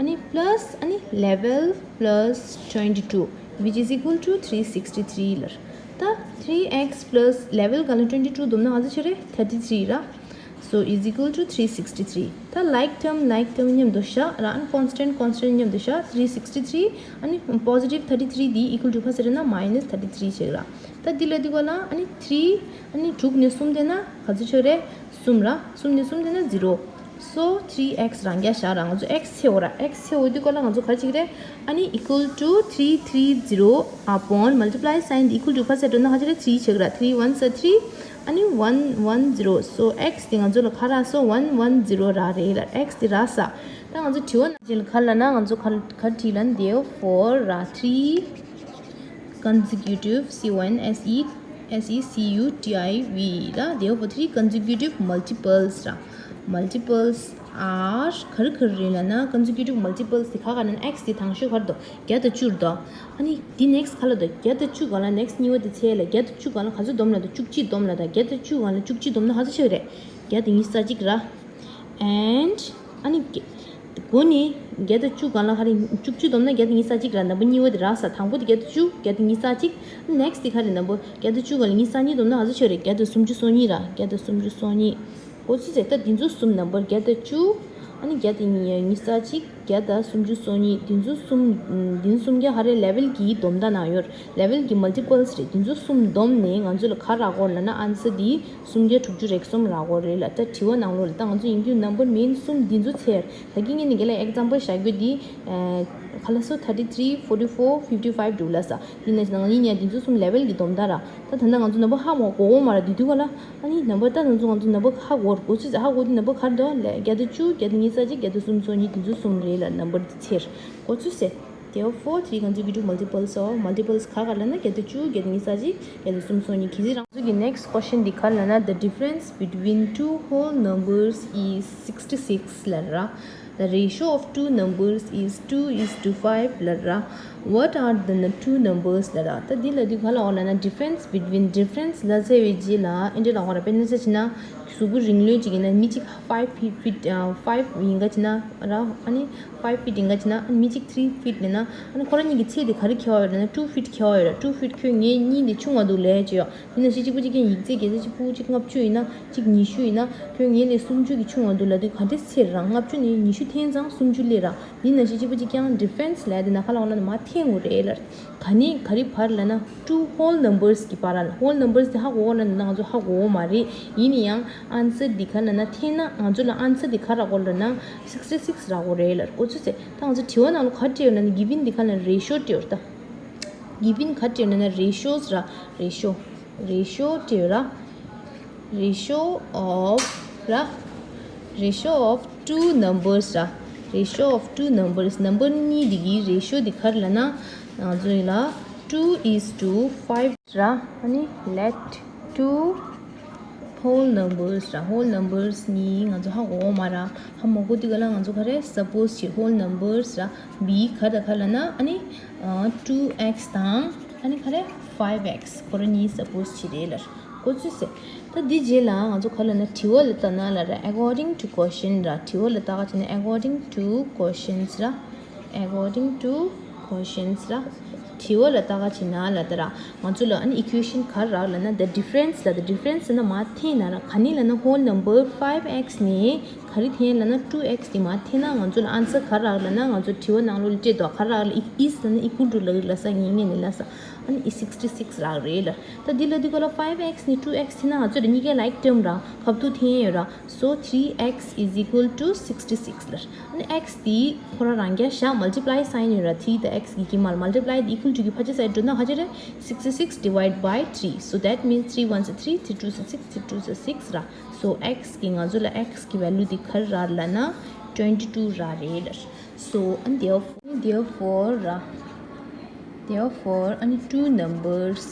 ཨ་ནི་plus ཨ་ནི་eleven plus twenty two which is equal to three sixty three ལར། ད་three x plus eleven ག་ལ་twenty two བསྡོམས་ན་ག་ཚོད་ཆོད་རེད། thirty three ར། so is equal to three sixty three ད་like term like term མཉམ་དུ་བཞག་ར། ཨ་ནི་constant constant མཉམ་དུ་བཞག three sixty three ཨ་ནི་positive thirty three འདི་equal to ག་ཚོད་རེད་ན་minus thirty three ཆོད་ར། ད་འདི་ལ་འདི་ག་ལ་ཨ་ནི་three ཨ་ནི་དྲུག་ནས་གསུམ་བསྡད་ན་ག་ཚོད་ཆོད་རེད། གསུམ་ར། གསུམ་ནས་གསུམ་བསྡད་ན་zero so three x རང་རྐྱ་བཞག་ར། ང་ཚོ་x ཆེ་བོ་ར། x ཆེ་བོ་འདི་ག་ལ་ང་ཚོ་ག་རེ་བྱེད་ཀྱི་རེད། ཨ་ནི་equal to three three zero upon multiply sign འདི་equal to ག་ཚོད་འགྲོ་ན་ག་ཚོད་རེད། three ཆོད་ཀྱི་ར། three ones are three ཨ་ནི་one one zero so x འདི་ང་ཚོ་ལ་ག་རག་སོང་། one one zero རག་རེད་ལ། x འདི་རག་ས། ད་ང་ཚོ་དྲི་བ་ནང་བཞིན་ག་ལ་ན་ང་ཚོ་ག་ག་བྲིས་ལ་འདིའོ་four ར། three consecutive c o n s e s e c u t i v ར། therefore three consecutive multiples ར། multiples are ག་རེ་ག་རེ་རེད་ལབ་ན། consecutive multiples དེ་ག་ག་ན་x དེ་དང་ཤོས་ག་རེ་འདུག་བརྒྱ་དང་བཅུ་རེད་འདུག་ཨ་ནི་དེ་next ག་ལ་འདུག་བརྒྱ་དང་བཅུ་སྒང་ལ་next གཉིས་པ་དེ་ཚེ་ལ་བརྒྱ་དང་བཅུ་སྒང་ལ་ག་ཚོད་བསྡོམས་ལ་འདུག་བཅུ་གཅིག་བསྡོམས་ལ་འདུག་བརྒྱ་དང་བཅུ་སྒང་ལ་བཅུ་གཅིག་བསྡོམས་ན་ག་ཚོད་ཆགས་ཀྱི་རེད། བརྒྱ་དང་ཉི་ཤུ་རྩ་གཅིག་ར། and ཨ་ནི་བརྒྱ་འགོ་ནས་བརྒྱ་དང་བཅུ་སྒང་ལ་ག་རེ། བཅུ་གཅིག་བསྡོམས་ན་བརྒྱ་དང་ཉི་ཤུ་རྩ་གཅིག་ར། number གཉིས་པ་དེ་རག་ས། དང་པོ་དེ་བརྒྱ་དང་བཅུ། བརྒྱ་དང་ཉི་ཤུ་རྩ་གཅིག next དེ་ག་རེ། number བརྒྱ་དང་བཅུ་སྒང་ལ་ཉི་ཤུ་རྩ་གཉིས་བསྡོམས་ན་ག་ཚོད་ཆགས་རེད། བརྒྱ་དང་སུམ་ཅུ་སོ་གཉིས་ར། བརྒྱ་དང་སུམ་ཅུ་སོ་གཉིས། འོ་ཚོད་ཚེ་ད་འདི་ཚོ་གསུམ། number བརྒྱ་དང་བཅུ། ཨ་ནི་བརྒྱ་དང་ཉི་ཤུ་རྩ་གཅིག་བརྒྱ་དང་སུམ་ཅུ་སོ་གཉིས། འདི་ཚོ་གསུམ། འདི་ཚོ་གསུམ་ཀ་ག་རེ། eleven གི་བསྡོམས་ད་ནང་ཡོད། eleven གི་multiples རེད། འདི་ཚོ་གསུམ་བསྡོམས་ནས་ང་ཚོ་ལ་ག་རག་གོ་ལབ་ན། answer འདི་སུམ་བརྒྱ་དྲུག་ཅུ་རེ་གསུམ་རག་གོ་རེད་ལ། ད་དྲི་བ་ནང་ལོགས་ལ་ད་ང་ཚོ་ཡིན་རྒྱུ་number main གསུམ་འདི་ཚོ་ཚེ། ད་གིན་ངས་ནི་ག་ལ་example བཞག་རྒྱུ་འདི་ག་ལ་སོ། thirty three, forty four, fifty five འདུག་ལ་ས། འདི་ནང་བཞིན་ནང་ཡིན་ཡང་འདི་ཚོ་གསུམ་eleven གི་བསྡོམས་ད་ར། ད་ད་ལྟ་ང་ཚོ་number ཧ་མ་གོ་གོ་མ་ར། འདི་དུས་ག་ལ་ཨ་ནི་number ད་ང་ཚོ་ང་ཚོ་number ཧ་གོ་ར། གོ་ཚུལ་ཧ་གོ་འདི་number ག་རེ་འདུག་ལ། བརྒྱ་དང་བཅུ། བརྒྱ་དང་ཉི་ཤུ་རྩ་གཅིག་བརྒྱ་དང་སུམ་ཅུ་སོ་གཉིས། འདི་ཚོ་གསུམ་རེད་ལ། number འདི་ཚེ་གོ་ཚུལ་ཚེ། therefore three consecutive multiples of multiples ག་ག་ལ་ན་བརྒྱ་དང་བཅུ། བརྒྱ་དང་ཉི་ཤུ་རྩ་གཅིག་བརྒྱ་དང་སུམ་ཅུ་སོ་གཉིས། གལ་སྲིད་རང་ཚོ་གི་next question འདི་ག་ལ་ན། the difference between two whole numbers is sixty six ལ་ར། The ratio of two numbers is two is to five ལབ་ར། What are the n- two numbers ལབ་ར། ད་འདི་ལབ་དུས་ག་ལབ་དགོས་ལབ་ན། difference between, difference ལབ་ཚར་བའི་རྗེས་ལ་ཨེ་འདྲ་ལབ་དགོས་ར། དཔེར་ན་ཆ་བཞག་ན་གཟུགས་པོ་རིང་ལོས་ཅིག་ཡིན་ན། མི་གཅིག་five feet, feet, uh, five ཡིན་ག་བྱས་ན་ར། ཨ་ནི་five feet ཡིན་ག་བྱས་ན། ཨ་ནི་མི་གཅིག་three feet ཡིན་ན། ཨ་ནི་ཁོ་རང་གཉིས་ཀྱི་ཚད་དེ་ག་རེ་འཁེལ་བ་ཡོད་རེད་ན། two feet འཁེལ་བ་ཡོད་རེད། two feet ཁྱོད་ངའི་གཉིས་ལས་ཆུང་བ་འདུག་ལབ་བྱས་ཡོད། དེ་ནང་བཞིན་གཅིག་པུ་གཅིག་རྐྱང་ཡིག་ཚད་གལ་སྲིད་གཅིག་པུ་གཅིག་ལྔ་བཅུ་ཡིན་ན། གཅིག་ཉི་ཤུ་ཡིན་ན། ཁྱོད་ངའི་ལས་སུམ་ཅུ་གིས་ཆུང་བ་འདུག་ལབ་དུས་ག་འདྲས་ཚད་རང་། ལྔ་བཅུ་ནས་ཉི་ཤུ་འཐེན་ཙང་སུམ་ཅུ་སླེབས་ར། འདི་ནང་བཞིན་གཅིག་པུ་གཅིག་རྐྱང་difference ལབ་དེ་ནང་ག་ལབ་དགོས་ལབ་ན་མར་འཐེན་དགོས་རེད་ལབ། ག་ནས་ག་རེ་བར་ལབ་ན། two whole numbers གི་བར་ལ། whole numbers དེ་ཧ་གོ་ལབ་ན་ང་ཚོ་ཧ་གོ་མ་རེད། ཡིན་ན་ཡང་answer འདི་ག་ལབ་ན། འཐེན་ན་ང་ཚོ་ལ་answer འདི་ག་རག་གོ་ལབ་ན་sixty six རག་གོ་རེད་ལབ། གོ་ཚོད་ཟེར། ད་ང་ཚོ་དྲི་བ་ནང་ལ་ག་རེ་སྤྲད་ཡོད་ལབ་ན། given འདི་ག་ལབ་ན་ratio སྤྲད་ཡོད་རེད་ད། given ག་རེ་སྤྲད་ཡོད་ལབ་ན་ratios ར། ratio ratio སྤྲད་ཡོད་ར། ratio of ར། ratio of two numbers ར། ratio of two numbers, number གཉིས་འདི་གི་ratio འདི་ག་རེ་ལབ་ན། ང་ཚོ་ཡིན་ལ། two is to five ར། ཨ་ནི་let two whole numbers ར། whole numbers གཉིས་ང་ཚོ་ཧ་གོ་མ་ར། ཧ་མ་གོ་དུས་ག་ལ་ང་ཚོ་ག་རེ་suppose བྱེད། whole numbers ར། བི་ག་རེ་དང་ག་རེ་ལབ་ན། ཨ་ནི་ཨ་two x དང་ཨ་ནི་ག་རེ་five x ཁོ་ར་གཉིས་suppose བྱེད་རེད་ལབ། གོ་ཚོད་ཟེར། ད་འདི་རྗེས་ལ་ང་ཚོ་ག་ལབ་ན། དྲི་བ་ལ་ལྟ་ན་ལབ་ར། according to question ར། དྲི་བ་ལ་ལྟ་ག་བྱས་ན། according to questions ར། according to questions ར། དྲི་བ་ལ་ལྟ་ག་བྱས་ན་ལབ་ད་ར། ང་ཚོ་ལ་ཨ་ནི་equation ག་རེ་རག་ལབ་ན། the difference ལབ། the difference ཟེར་ན་མར་འཐེན་ན་ར། ག་ནས་ལབ་ན། whole number five x ནས་ག་རེ་འཐེན་ལབ་ན། two x དེ་མར་འཐེན་ན་ང་ཚོ་ལ་answer ག་རེ་རག་ལབ་ན། ང་ཚོ་དྲི་བ་ནང་ལོགས་ལ་སྤྲད་དོ། ག་རེ་རག་ལབ། is ལབ་ན་equal to ལབ་ལབ་ས། ངས་ངས་ནས་ལབ་ས། ཨ་ནི་sixty six རག་རེད་ལབ། ད་འདི་ལབ་དུས་ག་ལ་five x ནས་two x འཐེན་ན་ང་ཚོ་ལ་གཉིས་ཀ་like term ར། ཁ་ཐུག་འཐེན་ཡོད་ར། so three x is equal to sixty six ལབ། ཨ་ནི་x དེ་ཁོ་རང་རང་རྐྱ་བཞག multiply sign ཡོད་ར། three དང་x གི་དཀྱིལ་མར་multiply དེ་equal to གི་ཕར་ཕྱོགས་སའི་འགྲོ་ན་ག་ཚོད་རེད། sixty six divide by three, so that means three ones are three, three twos are six, three twos are six ར། so x གི་ང་ཚོ་ལ་x གི་value དེ་ག་རེ་རག་ལབ་ན་twenty two རག་རེད་ལབ། so and therefore, therefore ར། therefore ཨ་ནི་two numbers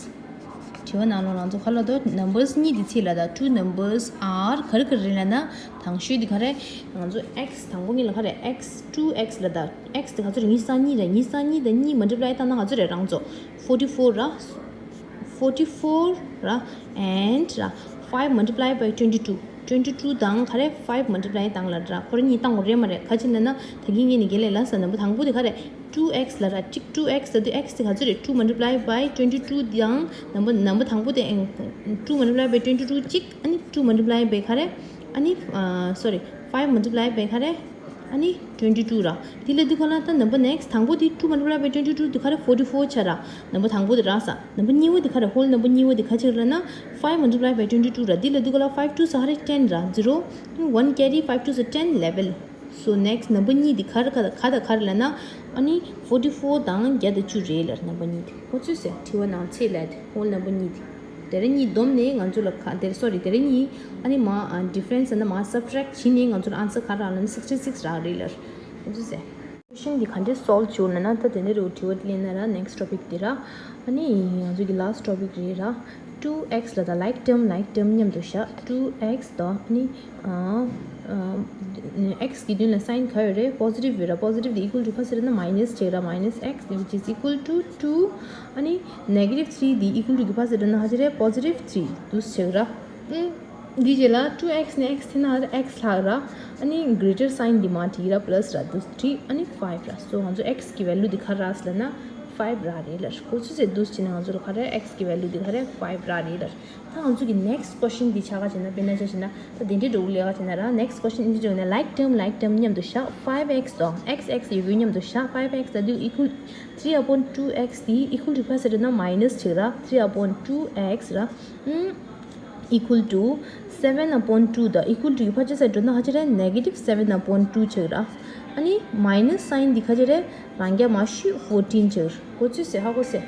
དྲི་བ་ནང་ལོགས་ང་ཚོ་ག་ལབ་འདུག numbers གཉིས་དེ་ཚིག་ལ། ད་two numbers are ག་རེ་ག་རེ་རེད་ལབ་ན། དང་ཤོས་དེ་ག་རེ། ང་ཚོ་x དང་པོ་གཉིས་ལ་ག་རེ། x two x ལབ་ད། x དེ་ག་ཚོད་རེད། ཉི་ཤུ་རྩ་གཉིས་རེད། ཉི་ཤུ་རྩ་གཉིས་དང་གཉིས་multiply བཏང་ན་ག་ཚོད་རེད་རང་ཚོ། forty four ར། forty four ར། and ར། five multiply by twenty two, twenty two དང་ག་རེ། five multiply བཏང་ལབ་ར། ཁོ་རང་གཉིས་བཏང་དགོས་རེད་མ་རེད། ག་ཅི་ལབ་ན་ད་གིན་ངས་ནི་རྒན་ལགས་ལབ་ས། ནམ་བར་དང་པོ་དེ་ག་རེ། two x ལབ་ར། གཅིག two x ལབ་དུས་x དེ་ག་ཚོད་རེད། two multiply by twenty two དང་ནམ་བར་ནམ་བར་དང་པོ་དེ། two multiply by twenty two གཅིག་ཨ་ནི་two multiply by ག་རེ། ཨ་ནི་ཨ་sorry, five multiply by ག་རེ། ཨ་ནི་twenty two ར། དེ་ལབ་དུས་ག་ལ་ད་number next དང་པོ་དེ་two multiply by twenty two དེ་ག་རེ། forty four ཆགས་ར། number དང་པོ་དེ་རག་ས། number གཉིས་པ་དེ་ག་རེ། whole number གཉིས་པ་དེ་ག་ཆགས་ལབ་ན། five multiply by twenty two ར། དེ་ལབ་དུས་ག་ལ་five twos ག་རེ། ten ར། zero, one carry, five twos ten, eleven. so next number གཉིས་དེ་ག་རེ། ག་དང་ག་རེ་ལབ་ན། ཨ་ནི་forty four དང་བརྒྱ་དང་བཅུ་རེད་ལབ། number གཉིས་དེ་གོ་ཚོད་ཟེར། དྲི་བ་ནང་ཚིག་ལ་དེ་whole number གཉིས་དེ། དེ་རེ་གཉིས་བསྡོམས་ནས་ང་ཚོ་ལ་ག་དེ་རེ་sorry དེ་རེ་གཉིས་ཨ་ནི་མ་ཨ་difference ཨ་ནི་མ་subtract བྱས་ནས་ང་ཚོ་ལ་answer ག་རག་ལབ་ན་sixty six རག་རེད་ལབ། ང་ཚོ་ཟེར། question འདི་ག་འདྲས་solve བྱེད་དགོས་ན། ད་དེ་འདྲ་རེད། དྲི་བ་དེ་ལེན་ན་ར། next topic དེ་ར། ཨ་ནི་ང་ཚོ་གི་last topic རེད་ར། two x ལབ་ད་like term like term མཉམ་དུ་བཞག two x དང་ཨ་ནི་ཨ་ཨ་x གི་མདུན་ལ་sign ག་ཡོད་རེད། positive ཡོད་ར། positive དེ་equal to ག་ཟེར་ན་minus བྱེད་ར། minus x which is equal to two ཨ་ནི་negative three དེ་equal to ག་ཟེར་ན་ག་ཟེར་རེད། positive three འདུག་བྱེད་ར། ཨུམ། འདི་རྗེས་ལ་two x ནས་x འཐེན་ན་x ལྷག་ར། ཨ་ནི་greater sign འདི་མར་བྲིས་ར། plus ར། འདུག་བྲིས། ཨ་ནི་five ར། so ང་ཚོ་x གི་value འདི་ག་རག་ཟེར་ན་five རག་རེད་ལབ། ཁོ་ཚོས་ཟེར་འདུག་བྱས་ན་ང་ཚོ་ལ་ག་རེ། x གི་value འདི་ག་རེ། five རག་རེད་ལབ། ད་ང་ཚོ་གི་next question འདི་ཆགས་ཀ་བྱས་ན། དཔེར་ན་ཆ་བཞག་ན་ད་དེ་འདྲའི་འགྲོ་གི་ལས་ཀ་བྱས་ན་ར། next question འདི་འགྲོ་ན་like term like term མཉམ་དུ་བཞག five x དང་x x ཡོད་རྒྱུ་མཉམ་དུ་བཞག five x ལབ་དུས་equal three upon two x དེ་equal to ག་ཟེར་ན་minus བྱེད་ར། three upon two x ར། ཨུམ། equal to seven upon two དང་equal to གི་ཕར་ཕྱོགས་སར་འགྲོ་ན་ག་ཅི་རེད། negative seven upon two ཆགས་ར། ཨ་ནི་minus sign འདི་ག་ཅི་རེད། རང་རྐྱ་མར་བཤུས་fourteen ཆགས། གོ་ཚོད་ཟེར། ཧ་གོ་ཟེར།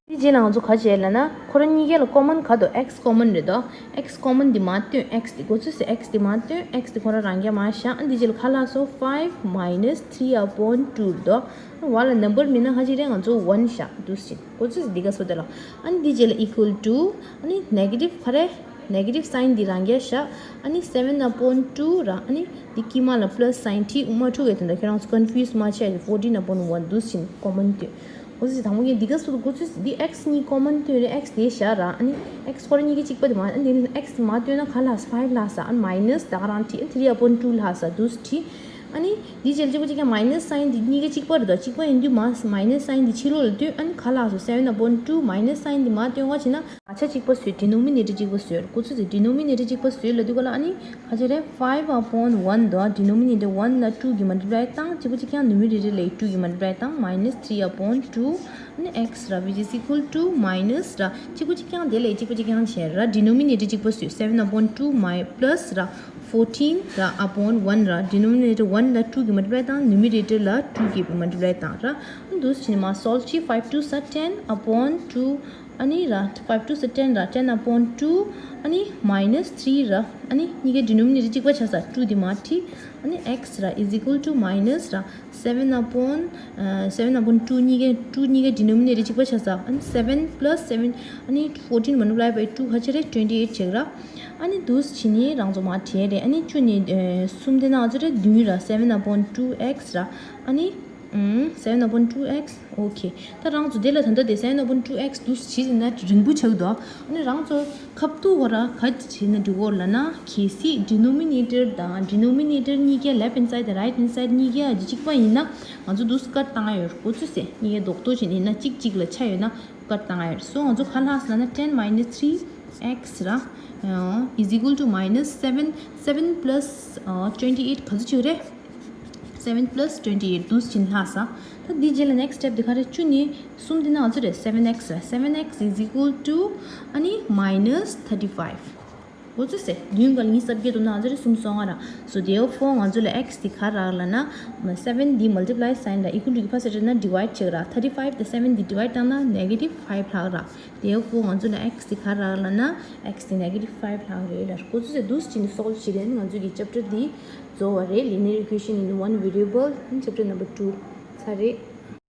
དེ་རྗེས་ལ་ང་ཚོ་ག་བྱས་ལབ་ན། ཁོ་རང་གཉིས་ཀ་ལ་common ག་འདུག x common རེད་དོ། x common འདི་མར་བཏོན། x འདི་གོ་ཚོད་ཟེར། x འདི་མར་བཏོན། x འདི་ཁོ་རང་རང་རྐྱ་མར་བཞག་ཨ་འདི་རྗེས་ལ་ག་ལབ་སོང་། five minus three upon two རེད་དོ། བ་ལ་number མེད་ན་ག་ཅི་རེད། ང་ཚོ་one བཞག་འདུག་སེ། གོ་ཚོད་ཟེར། འདི་ག་སོ་དེ་ལ། ཨ་ནི་འདི་རྗེས་ལ་equal to ཨ་ནི་negative ག་རེ། negative sign འདི་རང་རྒྱལ་བཞག་ཨ་ནི་seven upon two ར། ཨ་ནི་འདི་དཀྱིལ་མ་ལ་plus sign ཐིག་དབུ་མ་འཁྲུག་གི་དོན་དག་ཁྱེད་རང་ཚོ་confuse མ་བྱས། fourteen upon one འདུག་སེ་བྱས་ནས་common ཐོན། འོ་ཙི་དང་པོ་ངས་འདི་ག་སུ་འགོ་ཚུགས་འདི་x གཉིས་common ཐོན་རེད། x དེ་བཞག་ར། ཨ་ནི་x སྐོར་གཉིས་ཀའི་གཅིག་པ་དེ་མ། ཨ་ནི་x མ་བཏོན་ན་ག་ལྷག five ལྷག་ས། ཨ་ནི་minus ད་ག་རང་ཁྲིད། ཨ་ནི་three upon two ལྷག་ས་འདུག་སེ་ཁྲིད། ཨ་ནི་འདི་རྗེས་ལ་གཅིག་པ་གཅིག་རྐྱང་minus sign འདི་གཉིས་ཀ་གཅིག་པ་རེད་དོ། གཅིག་པ་ཡིན་དུས་མ་minus sign འདི་ཕྱི་ལོགས་ལ་བཏོན། ཨ་ནི་ག་ལྷག་སོང་། seven upon two minus sign འདི་མ་བཏོན་པ་བྱས་ན་ང་ཆ་གཅིག་པ་བཟོས། denominator གཅིག་པ་བཟོས། འགོ་ཚུགས་ཚེ་denominator གཅིག་པ་བཟོས་ལབ་དུས་ག་ལ་ཨ་ནི་ག་ཅི་རེད། five upon one དོ། denominator one ལ་two གིས་multiply བཏང་། གཅིག་པ་གཅིག་རྐྱང་numerator ལ་two གིས་multiply བཏང་། minus three upon two ཨ་ནི་x ར་which is equal to minus ར། གཅིག་པ་གཅིག་རྐྱང་དེ་ལ་གཅིག་པ་གཅིག་རྐྱང་བྱས་ར། denominator གཅིག་པ་བཟོས། seven upon two my plus ར། fourteen ར་upon one ར། denominator one ལ་two གིས་multiply བཏང་། numerator ལ་two གིས་multiply བཏང་ར། འདུག་སེ་བྱས་ནས་མ་solve བྱས། five two are ten upon two ཨ་ནི་ར། five two are ten ར། ten upon two ཨ་ནི་minus three ར། ཨ་ནི་གཉིས་ཀའི་denominator གཅིག་པ་ཆགས་ས། two འདི་མར་ཁྲིད། ཨ་ནི་x ར་is equal to minus ར། seven upon seven upon two གཉིས་ཀའི་two གཉིས་ཀའི་denominator གཅིག་པ་ཆགས་ས། ཨ་ནི་seven plus seven ཨ་ནི་fourteen multiply by two ག་ཅི་རེད། twenty eight བྱེད་ར། ཨ་ནི་འདུག་སེ་བྱས་ནས་རང་ཚོ་མར་བྲིས་རེད། ཨ་ནི་བཅུ་ནས་གསུམ་དེ་ན་ང་ཚོ་རེད་བདུན་ར། seven upon two x ར། ཨ་ནི་seven upon two x okay ད་རང་ཚོ་དེ་ལ་ད་ལྟ་དེ་seven upon two x འདུག་སེ་བྱས་ན་རིང་པོ་ཆགས་འདུག་ཨ་ནི་རང་ཚོ་ཁ་ཐུག་གོ་ར་ག་ཅི་བྱས་ན་འགྲིག་གོ་ལབ་ན། གལ་སྲིད་denominator དང་denominator གཉིས་ཀའི་left hand side དང་right hand side གཉིས་ཀའི་གཅིག་པ་ཡིན་ན་ང་ཚོ་འདུག་སེ་ཀར་བཏང་ཡ་ཡོད། འགོ་ཚུགས་ཚེ་གཉིས་ཀའི་རྡོག་རྡོག་བྱས་ནས་ཡིན་ན་གཅིག་གཅིག་ལ་ཆ་ཡོད་ན་ཀར་བཏང་ཡ་ཡོད། སོ་ང་ཚོ་ག་ལྷག་སོང་ལབ་ན་ten minus three x ར་is equal to minus seven seven plus twenty eight ག་ཚོད་ཆགས་རེད། seven plus twenty eight འདུག་སེ་བྱས་ནས་ལྷག་ས། ད་འདི་རྗེས་ལ་next step དེ་ག་རེད། བཅུ་ནས་གསུམ་དེ་ན་ང་ཚོ་རེད། seven x རེད། seven x is equal to ཨ་ནི་minus thirty five འགོ་ཚུགས་ཚེ་བདུན་དགུ་ལ་ཉི་ཤུ་རྩ་བརྒྱད་འདུག་ན་ང་ཚོ་རེད་གསུམ་སོང་ང་ར། so therefore ང་ཚོ་ལ་x དེ་ག་རག་ལབ་ན་seven འདི་multiply sign ལ་equal to གི་ཕ་ས་རེད་ན་divide བྱེད་ར། thirty five དེ་seven འདི་divide བཏང་ན་negative five ལྷག་ར། therefore ང་ཚོ་ལ་x དེ་ག་རག་ལབ་ན་x དེ་negative five ལྷག་རེད་ལ། འགོ་ཚུགས་ཚེ་འདུག་སེ་བྱས་ནས་solve བྱེད་རེད། ང་ཚོ་གི་chapter འདི་རྫོགས་པ་རེད། Linear equation in one variable in chapter number two ཚར་རེད།